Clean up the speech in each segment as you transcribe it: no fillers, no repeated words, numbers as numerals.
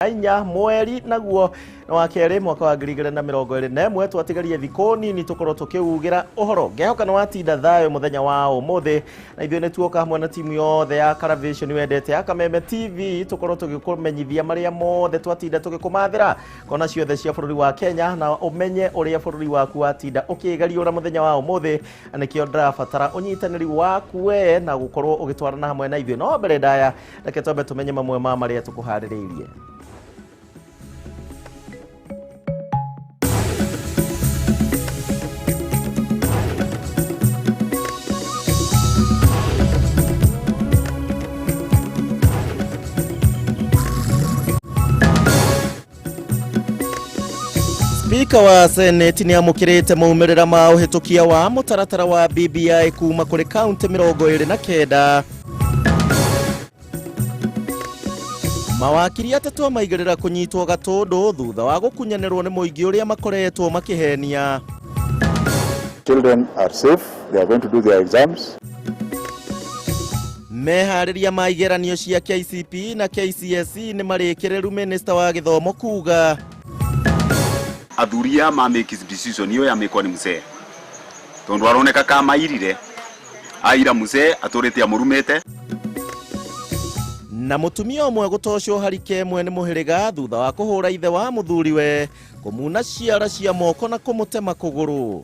Inya mweri naguo wa kerĩ mwaka wa 2021 twatigarie thikũ nini tũkorwo tũkĩugĩra ũhoro. Ngehoka nĩ watinda thayũ mũthenya wa ũmũthĩ, na ithuĩ nĩ tuoka hamwe na timu yothe ya Caravation wendete ya Kameme TV tũkorwo tũgĩkũmenyithia marĩa mothe twatinda tũgĩkũmathĩra kona ciothe cia bũrũri wa Kenya, na ũmenye ũrĩa bũrũri waku watinda ũkĩgariũra mũthenya wa ũmũthĩ. Na nĩkĩo ndĩrabatara ũnyitanĩri waku we na gũkorwo ũgĩtwarana hamwe na ithuĩ. No mbere ndaya, reke twambe tũmenye mamwe ma marĩa tũkũharĩrĩirie. Spika wa Senate nĩ amũkĩrĩte maumĩrĩra ma ũhĩtũkia wa mũtaratara wa BBI kuma kũrĩ kaunti 29. Mawakiri atatũ amaigĩrĩra kũnyitwo gatũndũ thutha wa gũkunyanĩrwo nĩ mũingĩ ũrĩa makoretwo makĩhenia. Children are safe, they are going to do their exams. Meharĩria ma igeranio cia KCPE na KCSE nĩ marĩkĩrĩru, minista wa gĩthomo kuga. Athuri a ma make decision iyo yamekwa ni mzee, tondu aroneka kama irire aira mzee aturite amurumite. Na mũtumia ũmwe gũtocwo harike ĩmwe nĩ mũhĩrĩga thutha wa kũhũra ithe wa mũthuriwe, kũmuna ciara cia moko na kũmũtema kũgũrũ.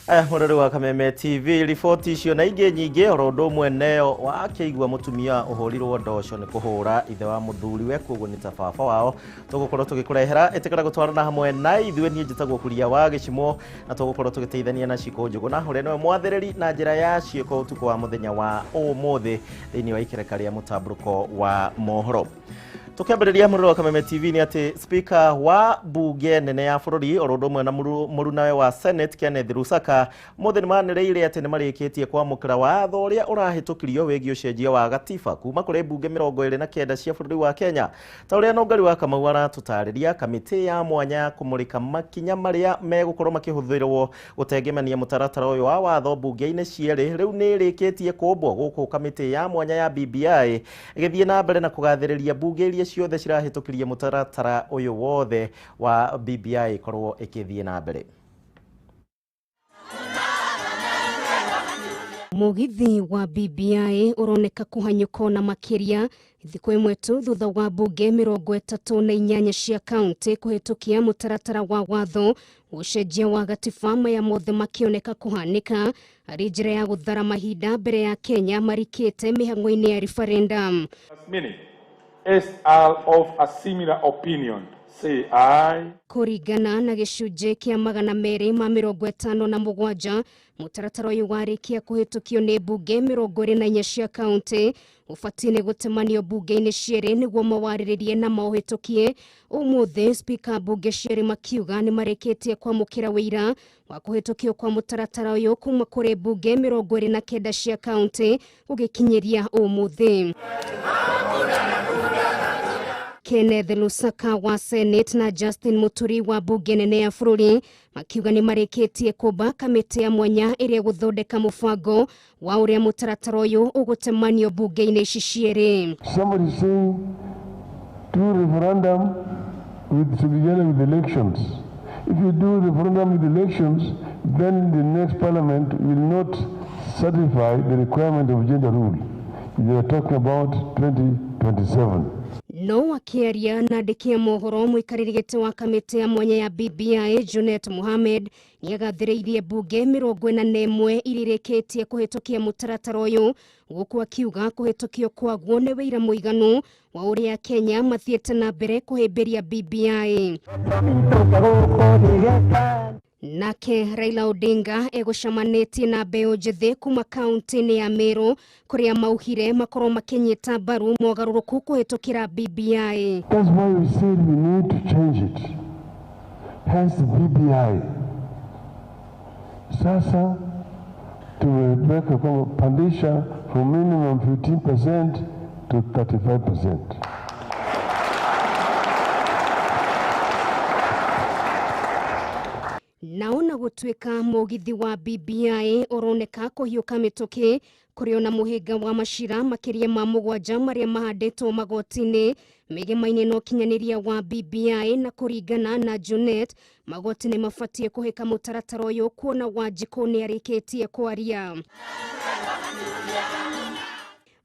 Aya, mũrori wa Kameme TV, riboti icio na ingĩ nyingĩ oro ũndũ ũmwe neyo wakĩigua mũtumia ũhũrirwo ndoco nĩ kũhũra ithe wa mũthuriwe, koguo nĩ ta baba wao, tũgũkorwo tũgĩkũrehera. Ĩtĩkĩra gũtwarana hamwe na ithuĩ. Niĩ njĩtagwo Kuria wa Gĩcimo, na tũgũkorwo tũgĩteithania na Cikũ Njũgũna ũrĩa nĩwe mwathĩrĩri na njĩra ya ciĩko ũtukũ wa mũthenya wa ũmũthĩ thĩinĩ wa ikereka rĩa mũtambũrũko wa mohoro. Tukiambĩrĩria, mũrori wa Kameme TV, nĩ atĩ speaker wa bunge nene ya bũrũri oro ũndũ ũmwe na mũrunawe wa Senate Kenneth Lusaka ũmũthĩ nĩ manĩrĩire atĩ nĩ marĩkĩtie kwamũkĩra watho ũrĩa ũrahĩtũkirio wĩgiĩ ũcenjia wa gatiba kuma kũrĩ mbunge 29 cia bũrũri wa Kenya. Ta ũrĩa Nũngari wa Kamau aratũtarĩria, kamĩtĩ ya mwanya ya kũmũrĩka makinya marĩa megũkorwo makĩhũthĩrwo gũtengemania mũtaratara ũyũ wa watho mbunge-inĩ cierĩ rĩu nĩ ĩrĩkĩtie kũmbwo, gũkũ kamĩtĩ ya mwanya ya BBI ĩgĩthiĩ na mbere na kũgathĩrĩria mbunge iria ciothe cirahĩtũkirie mũtaratara ũyũ wothe wa BBI ĩkorwo ĩkĩthiĩ na mbere. Mũgithi wa BBI ũroneka kũhanyũka na makĩria thikũ ĩmwe tu thutha wa mbunge 38 cia kaunti kũhĩtũkia mũtaratara wa watho ũcenjia wa gatiba, maya mothe makĩoneka kũhanĩka arĩ njĩra ya gũthara mahinda mbere ya Kenya marikĩte mĩhang'o-inĩ ya referendum. Minute, as are of a similar opinion, say aye. Kũringana na gĩcunjĩ kĩa 257, mũtaratara ũyũ warĩkia kũhĩtũkio nĩ mbunge 24 cia kaunti ũbatiĩ nĩ gũtemanio mbunge-inĩ cierĩ nĩguo mawarĩrĩrie na maũhĩtũkie ũmũthĩ. Spika mbunge cierĩ makiuga nĩ marĩkĩtie kwamũkĩra wĩira wa kũhĩtũkio kwa mũtaratara ũyũ kuma kũrĩ mbunge 29 cia kaunti gũgĩkinyĩria ũmũthĩ. Kenneth Lusaka wa Senate na Justin Muturi wa bunge nene ya bũrũri makiuga nĩ marĩkĩtie kũmba kamĩtĩ ya mwanya ĩrĩa ĩgũthondeka mũbango wa ũrĩa mũtaratara ũyũ ũgũtemanio mbunge-inĩ ici cierĩ. Somebody is saying do referendum with together with elections. If you do referendum with elections, then the next parliament will not satisfy the requirement of gender rule. They are talking about 2027. No akĩaria na andĩki a mohoro, mũikarĩri gĩtĩ wa kamĩtĩ ya mwanya ya BBI Junet Mohamed nĩagathĩrĩirie mbunge 41 iria irĩkĩtie kũhĩtũkia mũtaratara ũyũ, gũkũ akiuga kũhĩtũkio kwaguo nĩ wĩira mũiganu wa ũrĩa Kenya mathiĩte na mbere kũhĩmbĩria BBI. Nake Raila Odinga egũcamanĩtie na mbeũ njĩthĩ kuma kaunti-inĩ ya Meru kũrĩa mauhire makorwo makĩnyita mbaru mogarũrũku kũhĩtũkĩra BBI. That's why we said we need to change it. Hence the BBI. Sasa tumeweka kwamba pandisha from minimum 15% to 35%. Naona gũtuĩka mũgithi wa BBI ũroneka kũhiũka mĩtũkĩ kũrĩ ona mũhĩnga wa macira makĩria ma 7 marĩa mahandĩtwo magoti-inĩ mĩgema-inĩ na ũkinyanĩria wa BBI na kũringana na Junet magoti nĩ mabatiĩ kũhĩka mũtaratara ũyũ kuona Wanjikũ nĩ arĩkĩtie kwaria.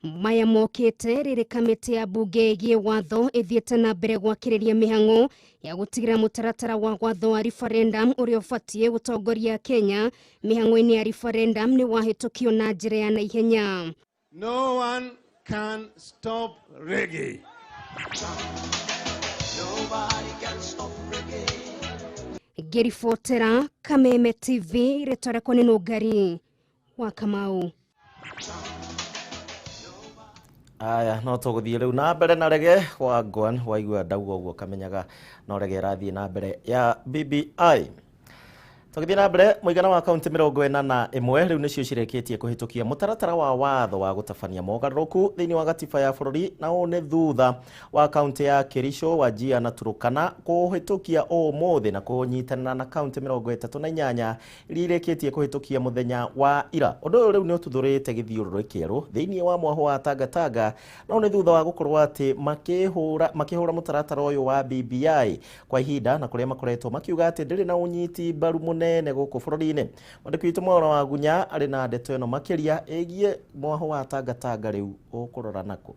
Maya mokĩte rĩrĩ kamĩtĩ ya bunge ĩgiĩ watho ĩthiĩte na mbere gwakĩrĩria mĩhang'o ya gũtigĩra mũtaratara wa watho wa referendum ũrĩa ũbatiĩ gũtongoria Kenya mĩhang'o-inĩ ya referendum nĩ wahĩtũkio na njĩra ya naihenya. No one can stop reggae. Nobody can stop reggae. Ngĩribotera Kameme TV rĩtwa rĩakwa nĩ Nũngari wa Kamau. Aya no tũgũthiĩ rĩu na mbere na rege wa Gwan waigua ndauga ũguo kamenyaga no rege ĩrathiĩ na mbere ya BBI. Tũgĩthiĩ na mbere mũigana wa kaunti 41 rĩu nĩcio cirĩkĩtie kũhĩtũkia mũtaratara wa watho wa gũtabania mogarũrũku thĩinĩ wa gatiba ya bũrũri na ũũ nĩ thutha wa kaunti ya Kericho, Wajir na Turkana kũhĩtũkia ũmũthĩ na kũnyitanĩra na kaunti 38 iria irĩkĩtie kũhĩtũkia mũthenya wa ira. Ũndũ ũyũ rĩu nĩ ũtuthũrĩte gĩthiũrũrĩ kĩerũ thĩinĩ wa mwaho wa Tangatanga na ũũ nĩ thutha wa gũkorwo atĩ makĩhũra mũtaratara ũyũ wa BBI kwa ihinda na kũrĩa makoretwo makiuga atĩ ndĩrĩ na ũnyiti mbaru mũnene gũkũ bũrũri-inĩ. Mwandĩki witũ Mwaura wa Gunya arĩ na ndeto ĩno makĩria ĩgiĩ mwaho wa Tangatanga rĩu ũkũrora nakũ.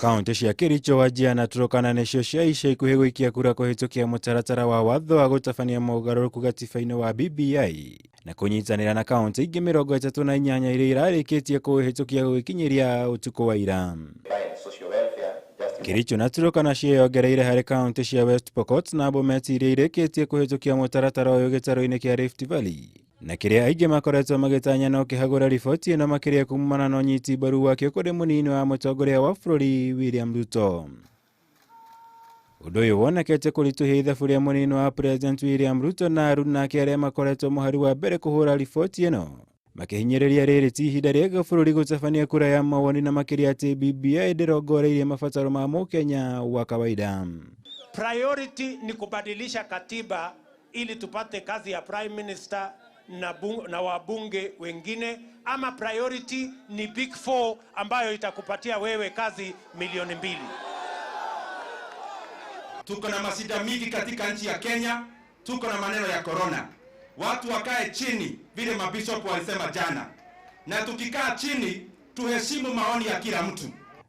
Kaunti cia Kericho, Wajir na Turkana nĩcio cia ica ikuhĩ gũikia kura kũhĩtũkia mũtaratara wa watho wa gũtabania mogarũrũku gatiba-inĩ wa BBI na kũnyitanĩra na kaunti ingĩ 38 iria irarĩkĩtie kũhĩtũkia gũgĩkinyĩria ũtukũ wa ira. Kericho na Turkana ciĩyongereire harĩ kaunti cia West Pokot na Bomet iria irĩkĩtie kũhĩtũkia mũtaratara ũyũ gĩtarũ-inĩ kĩa Rift Valley na kĩrĩa aingĩ makoretwo magĩtanya no kĩhagũra riboti ĩno makĩria kumana na ũnyiti mbaru wakĩo kũrĩ mũnini wa mũtongoria wa bũrũri William Ruto. Ũndũ ũyũ wonekete kũritũhia ithabu rĩa mũnini wa President William Ruto na aruna ake arĩa makoretwo mũhari wa mbere kũhũra riboti ĩno makĩhinyĩrĩria rĩrĩ ti ihinda rĩega bũrũri gũtabania kura ya mawoni na makĩria atĩ BBI ndĩrongoreirie mabataro ma mũkenya wa kawaida. Priority ni kubadilisha katiba ili tupate kazi ya Prime Minister na wabunge wengine, ama priority ni Big Four ambayo itakupatia wewe kazi 2 milioni? Tuko na masida mingi katika nchi ya Kenya, tuko na maneno ya corona. Watu wakae chini vile mabishop walisema jana, na tukikaa chini tuheshimu maoni ya kila mtu.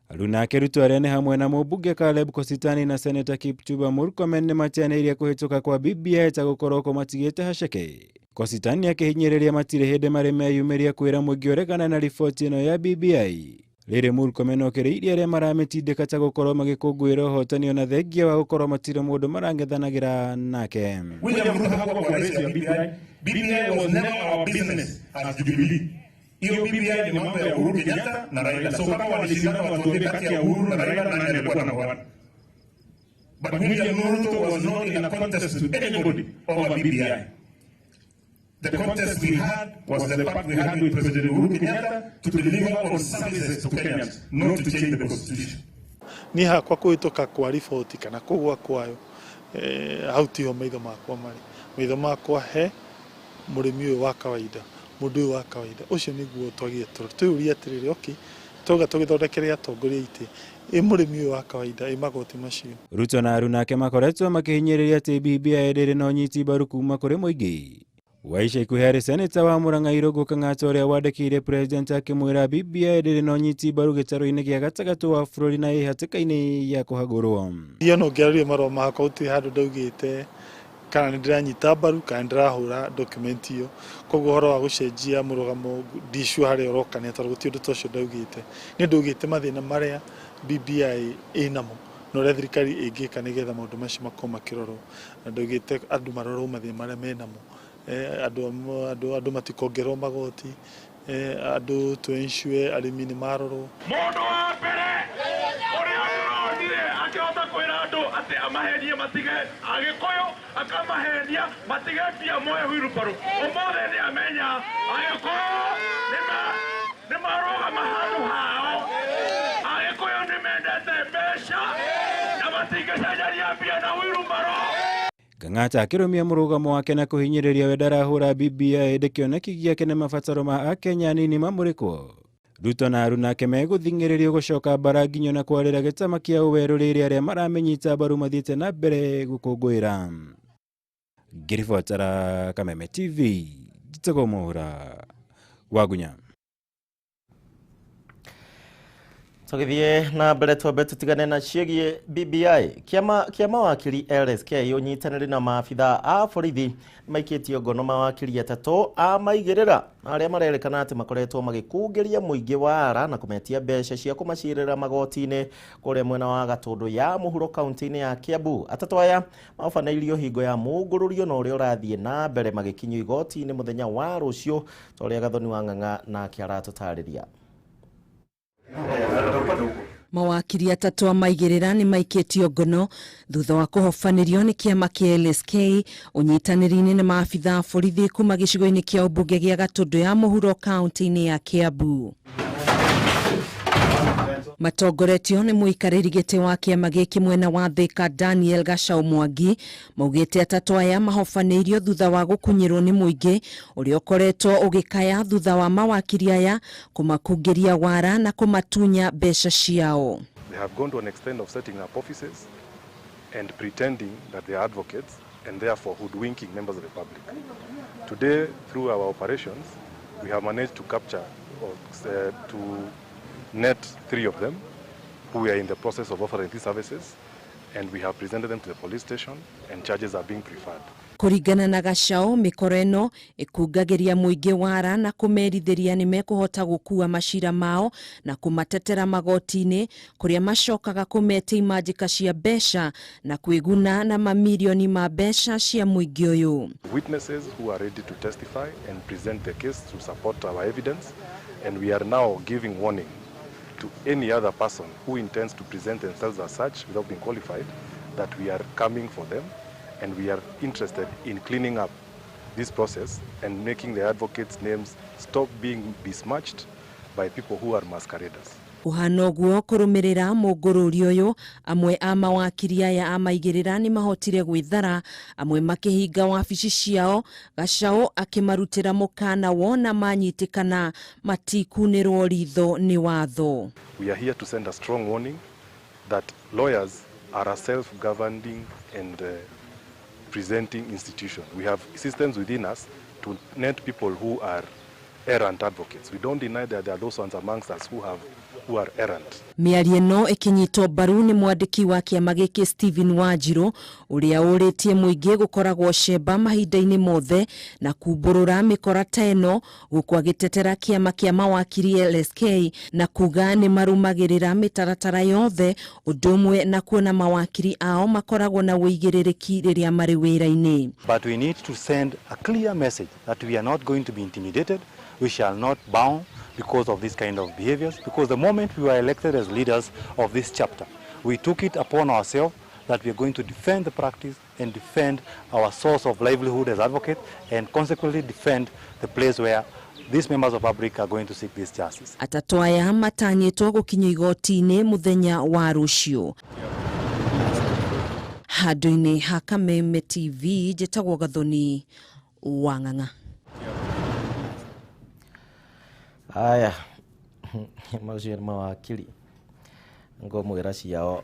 Aruna ake Ruto arĩa nĩ hamwe na mũmbunge Caleb Kositany na Seneta Kipchumba Murkomen nĩmateanĩirie kũhĩtũka kwa BBI ta gũkorwo kũmatigĩte haceke. Kositany akĩhinyĩrĩria matirĩ hĩndĩ marĩ meyumĩria kwĩra mũingĩ ũregana na riboti ĩno ya BBI. Rĩrĩ Murkomen okĩrĩirie arĩa maramĩtindĩka ta gũkorwo magĩkũngũĩra ũhotani ona thengia wa gũkorwo matirĩ mũndũ marang'ethanagĩra nake. William Ruto hakuwa kwa race ya BBI. BBI was never our business as Jubilee. Hiyo BBI ni mambo ya Uhuru Kenyatta na Raila. So kama walishindana watuambie kati ya Uhuru na Raila nani alikuwa number one. But William Ruto was not in a contest with anybody over BBI. The contest we had was the pact we had with President Uhuru Kenyatta to deliver on services to Kenyans, not to change the constitution. Niĩ hakwa kũhĩtũka kwa riboti kana kũgũa kwayo hau tiho maitho makwa marĩ. Maitho makwa he mũrĩmi ũyũ wa kawaida, mũndũ ũyũ wa kawaida ũcio nĩguo twagire twĩyũrie atĩrĩrĩ, okay, twauga tũgĩthondekere atongoria itĩ, ĩ mũrĩmi ũyũ wa kawaida, ĩ magoti macio? Ruto na aruna ake makoretwo makĩhinyĩrĩria atĩ BBI ndĩrĩ na ũnyiti mbaru kuma kũrĩ mũingĩ. Wa ica ikuhĩ harĩ seneta wa Murang'a Irũngũ Kang'ata ũrĩa wandĩkĩire president akĩmwĩra BBI ndĩrĩ na ũnyiti mbaru gĩtarũ-inĩ gĩa gatagatĩ wa bũrũri na ĩ hatĩka-inĩ ya kũhagũrwo. Niĩ ona ũngĩarorire marũa makwa gũtirĩ handũ ndaugĩte kana nĩ ndĩranyita mbaru kana nĩ ndĩrahũra document ĩyo. Koguo ũhoro wa gũcenjia mũrũgamo ndicua harĩa ũroka tondũ gũtirĩ ũndũ ta ũcio ndaugĩte. Niĩ ndaugĩte mathĩna marĩa BBI ĩnamo na ũrĩa thirikari ĩngĩka nĩgetha maũndũ macio makorwo makĩrorwo. Na ndaugĩte andũ marorwo mathĩna marĩa menamo, andũ matikongererwo magoti, andũ tũ ensure arĩmi nĩ marorwo. Mũndũ wa mbere ũrĩa ndĩronire akĩhota kwĩra andũ atĩ amahenie matige Agĩkũyũ, akamahenia matige mbia moe wheelbarrow, ũmũthĩ nĩ amenya Agĩkũyũ nĩ marũgama handũ hao. Agĩkũyũ nĩ mendete mbeca na matingĩcenjeria mbia na wheelbarrow. Kang'ata akĩrũmia mũrũgamo wake na kũhinyĩrĩria we ndarahũra BBI ĩndĩ kĩoneki gĩake nĩ mabataro ma akenya anini mamũrĩkwo. Ruto na Aruna ake megũthing'ĩrĩrio gũcoka mbara nginyo na kwarĩra gĩtama kĩa ũwerũ rĩrĩa arĩa maramĩnyita mbaru mathiĩte na mbere gũkũngũĩra. Ngĩribotera Kameme TV, njĩtagwo Mũhũra wa Gunya. Tũgĩthiĩ na mbere, twambe tũtigane na ciĩgiĩ BBI. Kĩama kĩa mawakiri LSK ũnyitanĩri na maabitha a borithi maikĩtio ngono mawakiri 3 a maigĩrĩra arĩa marerĩkana atĩ makoretwo magĩkungĩria mũingĩ wa ara na kũmetia mbeca cia kũmacirĩra magoti-inĩ kũrĩa mwena wa Gatũndũ ya mũhuro kaunti-inĩ ya Kiambu. 3 aya mabanĩirio hingo ya mũngũrũrio na ũrĩa ũrathiĩ na mbere magĩkinyio igoti-inĩ mũthenya wa rũciũ, ta ũrĩa Gathoni wa Ng'ang'a nake aratũtarĩria. Mawakiri 3 a maigĩrĩra nĩ maikĩtio ngono thutha wa kũhobanĩrio nĩ kĩama kĩa LSK ũnyitanĩri-inĩ na maabitha a borithi kuma gĩcigo-inĩ kĩa ũmbunge gĩa Gatũndũ ya mũhuro kaunti-inĩ ya Kiambu. Matongoretio nĩ mũikarĩri gĩtĩ wa kĩama gĩkĩ mwena wa Thika Daniel Gachau Mwangi, maugĩte 3 aya mahobanĩirio thutha wa gũkunyĩrwo nĩ mũingĩ ũrĩa ũkoretwo ũgĩkaya thutha wa mawakiri aya kũmakungĩria wara na kũmatunya mbeca ciao. They have gone to an extent of setting up offices and pretending that they are advocates and therefore hoodwinking members of the public. Today, through our operations, we have managed to capture or to net 3 of them who we are in the process of offering these services, and we have presented them to the police station and charges are being preferred. Kũringana na Gachau, mĩkoro ĩno ĩkungagĩria mũingĩ wara na kũmerithĩria nĩ mekũhota gũkua macira mao na kũmatetera magoti-inĩ kũrĩa macokaga kũmetia imanjĩka cia mbeca na kwĩguna na mamirioni ma mbeca cia mũingĩ ũyũ. Witnesses who are ready to testify and present the case to support our evidence, and we are now giving warning to any other person who intends to present themselves as such without being qualified that we are coming for them, and we are interested in cleaning up this process and making the advocates' names stop being besmirched by people who are masqueraders. Kũhana ũguo kũrũmĩrĩra mũngũrũri ũyũ, amwe a mawakiri aya a maigĩrĩra nĩ mahotire gwĩthara, amwe makĩhinga wabici ciao, Gachau akĩmarutĩra mũkana wona manyitĩkana matikunĩrwo ritho nĩ watho. We are here to send a strong warning that lawyers are a self-governing and presenting institution. We have systems within us to net people who are errant advocates. We don't deny that there are those ones amongst us who are errant. Mĩario ĩno ĩkĩnyitwo mbaru nĩ mwandĩki wa kĩama gĩkĩ Stephen Wanjiru ũrĩa ũrĩtie mũingĩ gũkoragwo cemba mahinda-inĩ mothe na kumbũrũra mĩkora ta ĩno, gũkũ agĩtetera kĩama kĩa mawakiri LSK na kuga nĩ marũmagĩrĩra mĩtaratara yothe ũndũ ũmwe na kuona mawakiri ao makoragwo na ũigĩrĩrĩki rĩrĩa marĩ wĩra-inĩ. But we need to send a clear message that we are not going to be intimidated, we shall not bow because of this kind of behaviors, because the moment we were elected as leaders of this chapter, we took it upon ourselves that we are going to defend the practice and defend our source of livelihood as advocates, and consequently defend the place where these members of public are going to seek this justice. 3 aya matanyĩtwo gũkinyio igoti-inĩ mũthenya wa rũciũ. Handũ-inĩ ha Kameme TV, njĩtagwo Gathoni wa Ng'ang'a. Aya, macio nĩ mawakiri ngũmwĩra ciao.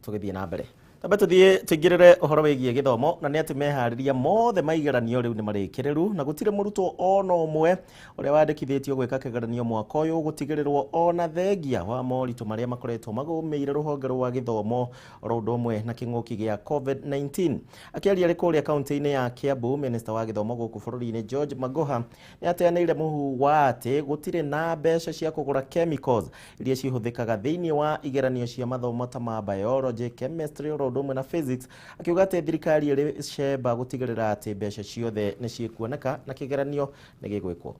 Tũgĩthiĩ na mbere, tambe tũthiĩ tũingĩrĩre ũhoro wĩgiĩ gĩthomo, na nĩ atĩ meharĩria mothe ma igeranio rĩu nĩ marĩkĩrĩru na gũtirĩ mũrutwo ona ũmwe ũrĩa wandĩkithĩtio gwĩka kĩgeranio mwaka ũyũ gũtigĩrĩrwo ona thengia wa moritũ marĩa makoretwo magũmĩire rũhonge rwa gĩthomo oro ũndũ ũmwe na kĩng'ũki gĩa COVID-19. Akĩaria arĩ kũrĩa kaunti-inĩ ya Kiambu, minista wa gĩthomo gũkũ bũrũri-inĩ George Magoha nĩ ateanĩire mũhu wa atĩ gũtirĩ na mbeca cia kũgũra chemicals iria cihũthĩkaga thĩinĩ wa igeranio cia mathomo ta ma biology, chemistry oro ũndũ ũmwe na physics, akiuga atĩ thirikari ĩrĩ cemba gũtigĩrĩra atĩ mbeca ciothe nĩ ciĩkuoneka na kĩgeranio nĩ gĩgwĩkwo.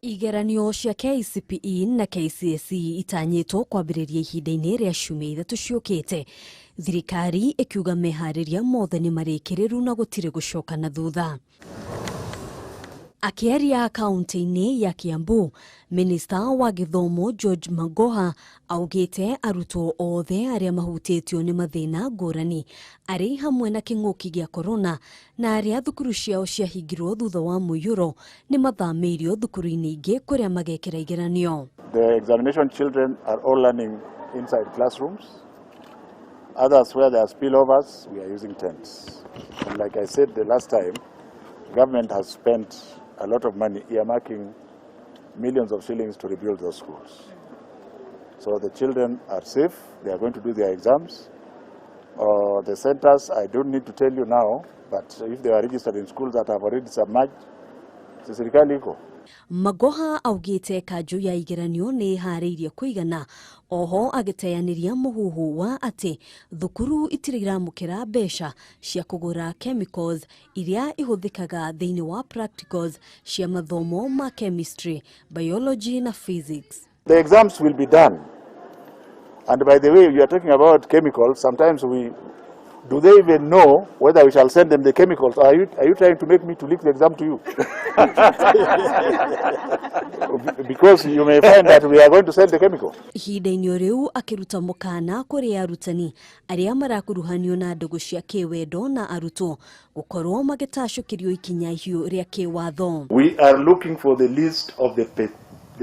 Igeranio cia KCPE na KCSE itanyĩtwo kwambĩrĩria ihinda-inĩ rĩa ciumia 3 ciũkĩte, thirikari ĩkiuga meharĩria mothe nĩ marĩkĩrĩru na gũtirĩ gũcoka na thutha. Akĩaria kaunti-inĩ ya Kiambu, minista wa gĩthomo George Magoha augĩte arutwo othe arĩa mahutĩtio nĩ mathĩna ngũrani arĩ hamwe na kĩng'ũki gĩa korona na arĩa thukuru ciao ciahingirwo thutha wa mũiyũro nĩ mathamĩirio thukuru-inĩ ingĩ kũrĩa magekĩra igeranio. The examination children are all learning inside classrooms. Others where there are spillovers, we are using tents. And like I said the last time, government has spent a lot of money earmarking millions of shillings to rebuild those schools. So the children are safe, they are going to do their exams. The centers, I don't need to tell you now, but if they are registered in schools that have already submerged, serikali iko. Magoha augĩte kanjũ ya igeranio nĩ ĩharĩirie kũigana oho agĩteanĩria mũhuhu wa atĩ thukuru itirĩ iramũkĩra mbeca cia kũgũra chemicals iria ihũthĩkaga thĩinĩ wa practicals cia mathomo ma chemistry, biology na physics. The exams will be done. And by the way, you are talking about chemicals. Sometimes we do they even know whether we shall send them the chemicals? Are you trying to make me to leak the exam to you? Because you may find that we are going to send the chemical. Ihinda-inĩ rĩu akĩruta mũkana kũrĩ arutani arĩa marakuruhanio na ndũgũ cia kĩwendo na arutwo gũkorwo magĩtacũkĩrio ikinya ihiũ rĩa kĩwatho. We are looking for the list of the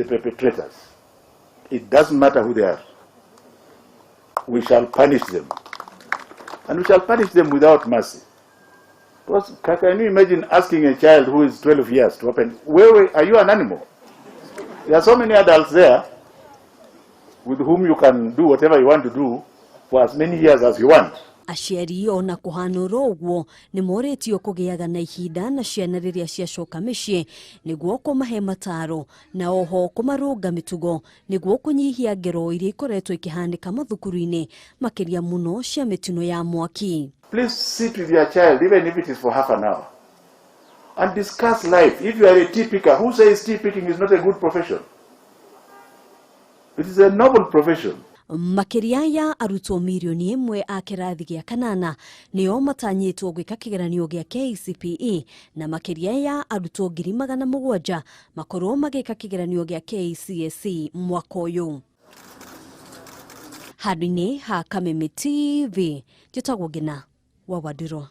perpetrators. It doesn't matter who they are. We shall punish them. And we shall punish them without mercy. Because can you imagine asking a child who is 12 years to open, wait, are you an animal? There are so many adults there with whom you can do whatever you want to do for as many years as you want. Aciari ona kũhanũrwo ũguo nĩ morĩtio kũgĩaga na ihinda na ciana rĩrĩa ciacoka mĩciĩ nĩguo kũmahe mataro na oho kũmarũnga mĩtugo nĩguo kũnyihia ngero iria ikoretwo ikĩhanĩka mathukuru-inĩ makĩria mũno cia mĩtino ya mwaki. Please sit with your child even if it is for half an hour and discuss life. If you are a tea picker, who says tea picking is not a good profession? It is a noble profession. Makĩria ya arutwo mirioni ĩmwe a kĩrathi gĩa kanana nĩo matanyĩtwo gwĩka kĩgeranio gĩa KCPE na makĩria ya arutwo 700,000 makorwo magĩka kĩgeranio gĩa KCSE mwaka ũyũ. Handũ-inĩ ha Kameme TV, njĩtagwo Ngina wa Wandirwa.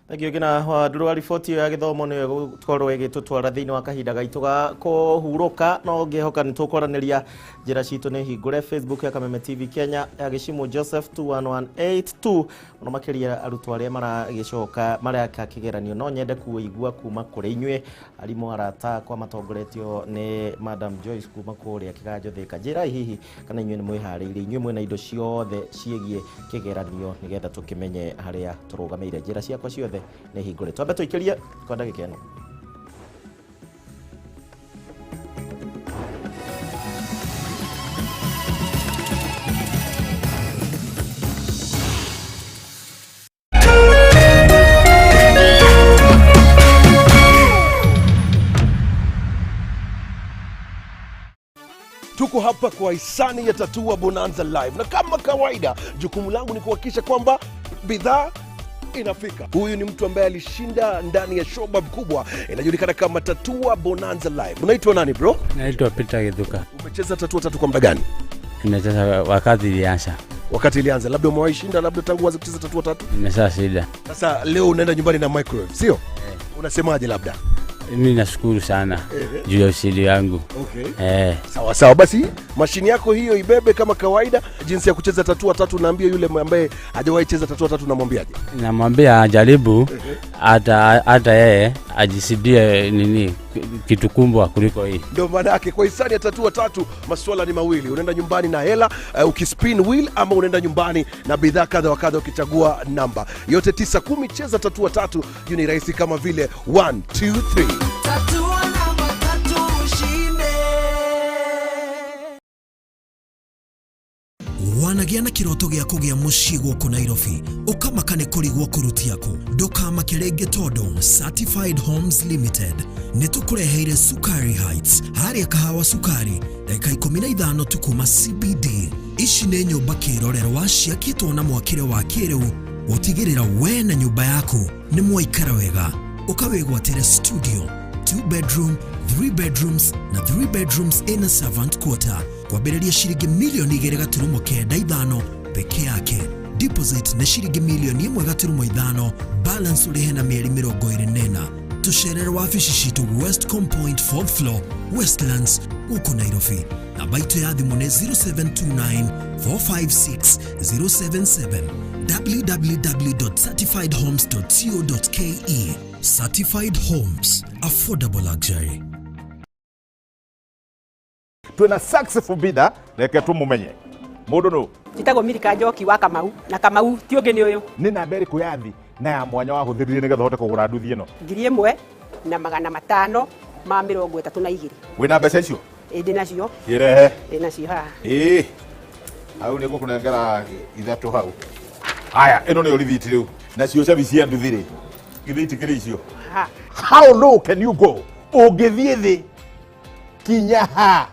Thank you Ngina wa Ndurwa. Riboti ya gĩthomo nĩyo ĩgũkorwo ĩgĩtũtwara thĩinĩ wa kahinda gaitũ ga kũhurũka, no ngĩhoka nĩ tũkwaranĩria. Njĩra citũ nĩ hingũre Facebook ya Kameme TV Kenya ya Gĩcimũ Joseph 21182 mũno makĩria arutwo arĩa maragĩcoka mareka kĩgeranio. No nyende kuigua kuma kũrĩ inyuĩ arimũ arata akwa matongoretio nĩ Madam Joyce kuma kũrĩa Kĩganjo Thĩka. Njĩrai hihi kana inyuĩ nĩ mwĩharĩirie, inyuĩ mwĩna indo ciothe ciĩgiĩ kĩgeranio nĩgetha tũkĩmenye harĩa tũrũgamĩire. Njĩra ciakwa ciothe nĩ hingũre. Twambe tũikĩrie kwa ndagĩka ĩno. Tuko hapa kwa hisani ya Tatua Bonanza Live, na kama kawaida jukumu langu ni kuhakikisha kwamba bidhaa inafika. Huyu ni mtu ambaye alishinda ndani ya showbab kubwa inajulikana kama Tatua Bonanza Live. Unaitwa nani bro? Naitwa Peter Githuka. Umecheza Tatua Tatu kwa muda gani? Nimecheza wakati ilianza. Wakati ilianza, labda umewahi shinda, labda tangu uanze kucheza Tatua Tatu? Nimeshashinda. Sasa leo unaenda nyumbani na microwave, sio? Unasemaje labda? Mimi nashukuru sana juu ya ushindi wangu. Okay. Sawa sawa, basi mashini yako hiyo ibebe kama kawaida. Jinsi ya kucheza Tatua Tatu, naambia yule ambaye hajawahi cheza Tatua Tatu namwambiaje? Namwambia ajaribu, hata yeye ajisibie nini kitu kubwa kuliko hii. Ndio maana yake kwa hisani ya Tatua Tatu masuala ni mawili. Unaenda nyumbani na hela ukispin wheel, ama unaenda nyumbani na bidhaa kadha wa kadha ukichagua namba. Yote 9 10, cheza Tatua Tatu. Hiyo ni rahisi kama vile 1 2 3. Tatua namba tatu ushinde. Wanagĩa na kĩroto gĩa kũgĩa mũciĩ gũkũ Nairobi, ũkamaka nĩ kũrigwo kũrutia kũ. Ndũkamake rĩngĩ tondũ Certified Homes Limited nĩ tũkũreheire Sukari Heights harĩa Kahawa Sukari, ndagĩka 15 tu kuma CBD. Ici nĩ nyũmba kĩrorerwa ciakĩtwo na mwakĩre wa kĩrĩu gũtigĩrĩra we na nyũmba yaku nĩ mwaikara wega. Ũka wĩgwatĩre studio, 2 bedroom, 3 bedrooms na 3 bedrooms in a servant quarter kwambĩrĩria ciringi milioni 2.95 peke yake. Deposit nĩ ciringi milioni 1.5, balance ũrĩhe na mĩeri 24. Tũcerere wabici citũ Westcom Point 4th floor, Westlands, gũkũ Nairobi. Namba itũ ya thimũ nĩ 0729 456 077, www.certifiedhomes.co.ke. Certified Homes, affordable luxury. Twina successful bidder, reke tumumenye mundu nu. Njĩtagwo Milika Njoki wa Kamau, na Kamau ti ũngĩ nĩ ũyũ. Nĩ namba ĩrĩkũ ya thi na ya mwanya wahũthĩrire nĩgetha ũhote kũgũra nduthi ĩno? 1532. Wĩna mbeca icio? Ĩ, ndĩ nacio. Irehe. Ndĩ nacio haha. Ĩĩ, hau nĩ ngũkũnengera ithatũ hau. Haya, ĩno nĩyo rithiti rĩu. Nacio cabi cia nduthi rĩ, githĩ itikĩrĩ icio? Ha. How low can you go? Ũngĩthiĩ thĩ kinya ha?